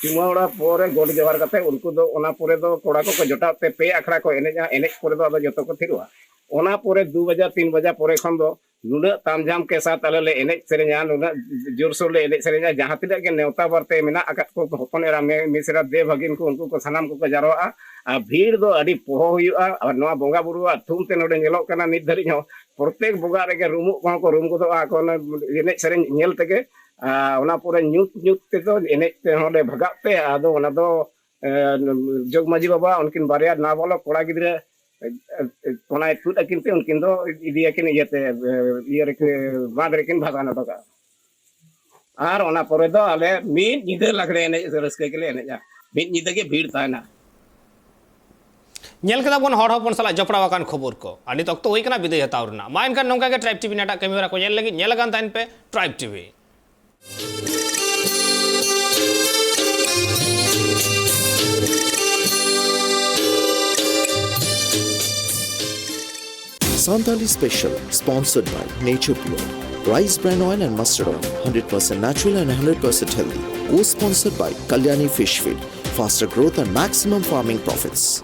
ᱪᱩᱢᱟᱹᱲᱟ ᱯᱚᱨᱮ ᱜᱚᱰ ᱡᱚᱦᱟᱨ ᱠᱟᱛᱮ ᱩᱱᱠᱩ ᱫᱚ ᱚᱱᱟ ᱯᱚᱨᱮ ᱫᱚ ᱠᱚᱲᱟ ᱠᱚᱠᱚ ᱡᱚᱴᱟᱣ ᱛᱮ ᱯᱮ ᱟᱠᱷᱲᱟ ᱠᱚ ᱮᱱᱮᱡᱼᱟ᱾ ᱮᱱᱮᱡ ᱯᱚᱨᱮ ᱫᱚ ᱟᱫᱚ ᱡᱚᱛᱚ ᱠᱚ ᱛᱷᱤᱨᱚᱜᱼᱟ᱾ ᱚᱱᱟ ᱯᱚᱨᱮ ᱫᱩ ᱵᱟᱡᱟ, ᱛᱤᱱ ᱵᱟᱡᱟ ᱯᱚᱨᱮ ᱠᱷᱚᱱ ᱫᱚ ᱱᱩᱱᱟᱹᱜ ᱛᱟᱢᱡᱷᱟᱢ ᱠᱮ ᱥᱟᱛ ᱟᱞᱮ ᱞᱮ ᱮᱱᱮᱡ ᱥᱮᱨᱮᱧᱟ, ᱱᱩᱱᱟᱹᱜ ᱡᱳᱨᱥᱳᱨ ᱞᱮ ᱮᱱᱮᱡ ᱥᱮᱨᱮᱧᱟ᱾ ᱡᱟᱦᱟᱸ ᱛᱤᱱᱟᱹᱜ ᱜᱮ ᱱᱮᱣᱛᱟ ᱵᱟᱨᱛᱮ ᱢᱮᱱᱟᱜ ᱟᱠᱟᱫ ᱠᱚ, ᱦᱚᱯᱚᱱ ᱮᱨᱟ, ᱢᱮ- ᱢᱤᱥᱮᱨᱟ, ᱫᱮ ᱵᱷᱟᱹᱜᱤᱱ ᱠᱚ, ᱩᱱᱠᱩ ᱠᱚ ᱥᱟᱱᱟᱢ ᱠᱚᱠᱚ ᱡᱟᱨᱣᱟᱜᱼᱟ᱾ ᱟᱨ ᱵᱷᱤᱲ ᱫᱚ ᱟᱹᱰᱤ ᱯᱚᱦᱚ ᱦᱩᱭᱩᱜᱼᱟ᱾ ᱟᱨ ᱱᱚᱣᱟ ᱵᱚᱸᱜᱟ ᱵᱩᱨᱩᱣᱟᱜ ᱛᱷᱩᱢ ᱛᱮ ᱱᱚᱰᱮ ᱧᱮᱞᱚᱜ ᱠᱟᱱᱟ ᱱᱤᱛ ᱫᱷᱟᱹᱨᱤᱡ ᱦᱚᱸ ᱯᱨᱚᱛᱮᱠ ᱵᱚᱸᱜᱟ ᱨᱮᱜᱮ ᱨᱩᱢᱩᱜ ᱠᱚᱦᱚᱸ ᱠᱚ ᱨᱩᱢ ᱜᱚᱫᱚᱜᱼᱟ ᱟᱠᱚ ᱚᱱᱟ ᱮᱱᱮᱡ ᱥᱮᱨᱮᱧ ᱧᱮᱞ ᱛᱮᱜᱮ᱾ ᱟᱨ ᱚᱱᱟ ᱯᱚᱨᱮ ᱧᱩᱛ ᱧᱩᱛ ᱛᱮᱫᱚ ᱮᱱᱮᱡ ᱛᱮᱦᱚᱸ ᱞᱮ ᱵᱷᱟᱜᱟᱜ ᱛᱮ, ᱟᱫᱚ ᱚᱱᱟ ᱫᱚ, ᱮ, ᱡᱚᱜᱽ ᱢᱟᱹᱡᱷᱤ ᱵᱟᱵᱟ ᱩᱱᱠᱤᱱ ᱵᱟᱨᱭᱟ ᱱᱟᱵᱟᱞᱚᱠ ᱠᱚᱲᱟ ᱜᱤᱫᱽᱨᱟᱹ, ᱮ, ᱮ, ᱚᱱᱟᱭ ᱛᱩᱫ ᱟᱹᱠᱤᱱ ᱛᱮ ᱩᱱᱠᱤᱱ ᱫᱚ ᱤᱫᱤᱭᱟᱠᱤᱱ ᱤᱭᱟᱹᱛᱮ, ᱮ, ᱤᱭᱟᱹ ᱨᱮᱠᱤᱱ, ᱵᱟᱸᱫᱽ ᱨᱮᱠᱤᱱ ᱵᱷᱟᱜᱟᱣ ᱦᱚᱴᱚ ᱠᱟᱜᱼᱟ᱾ ᱟᱨ ᱚᱱᱟ ᱯᱚᱨᱮ ᱫᱚ ᱟᱞᱮ ᱢᱤᱫ ᱧᱤᱫᱟᱹ ᱞᱟᱜᱽᱲᱮ ᱮᱱᱮᱡ ᱨᱟᱹᱥᱠᱟᱹ ᱜᱮᱞᱮ ᱮᱱᱮᱡᱼᱟ᱾ ᱢᱤᱫ ᱧᱤᱫᱟᱹ ᱜᱮ ᱵᱷᱤᱲ ᱛᱟᱦᱮᱱᱟ᱾ ᱧᱮᱞ ᱠᱮᱫᱟ ᱵᱚᱱ ᱦᱚᱲ ᱦᱚᱯᱚᱱ ᱥᱟᱞᱟᱜ ᱡᱚᱯᱲᱟᱣ ᱟᱠᱟᱱ ᱠᱷᱚᱵᱚᱨ ᱠᱚ᱾ ᱟᱨ ᱱᱤᱛ ᱚᱠᱛᱚ ᱦᱩᱭ ᱠᱟᱱᱟ ᱵᱤᱫᱟᱹᱭ ᱦᱟᱛᱟᱣ ᱨᱮᱱᱟᱜ᱾ ᱢᱟ ᱮᱱᱠᱷᱟᱱ ᱱᱚᱝᱠᱟ ᱜᱮ Tribe TV ᱨᱮᱱᱟᱜ ᱮᱴᱟᱜ ᱠᱟᱹᱢᱤ ᱦᱚᱨᱟ ᱠᱚ ᱧᱮᱞ ᱞᱟᱹᱜᱤᱫ ᱧᱮᱞ ᱟᱠᱟᱱ ᱛᱟᱦᱮᱱ ᱯᱮ Tribe TV᱾ Santali Special, sponsored by Nature Pure, Rice Bran Oil and Mustard Oil, hundred percent natural and hundred percent healthy. Co-sponsored by Kalyani Fish Feed, faster growth and maximum farming profits.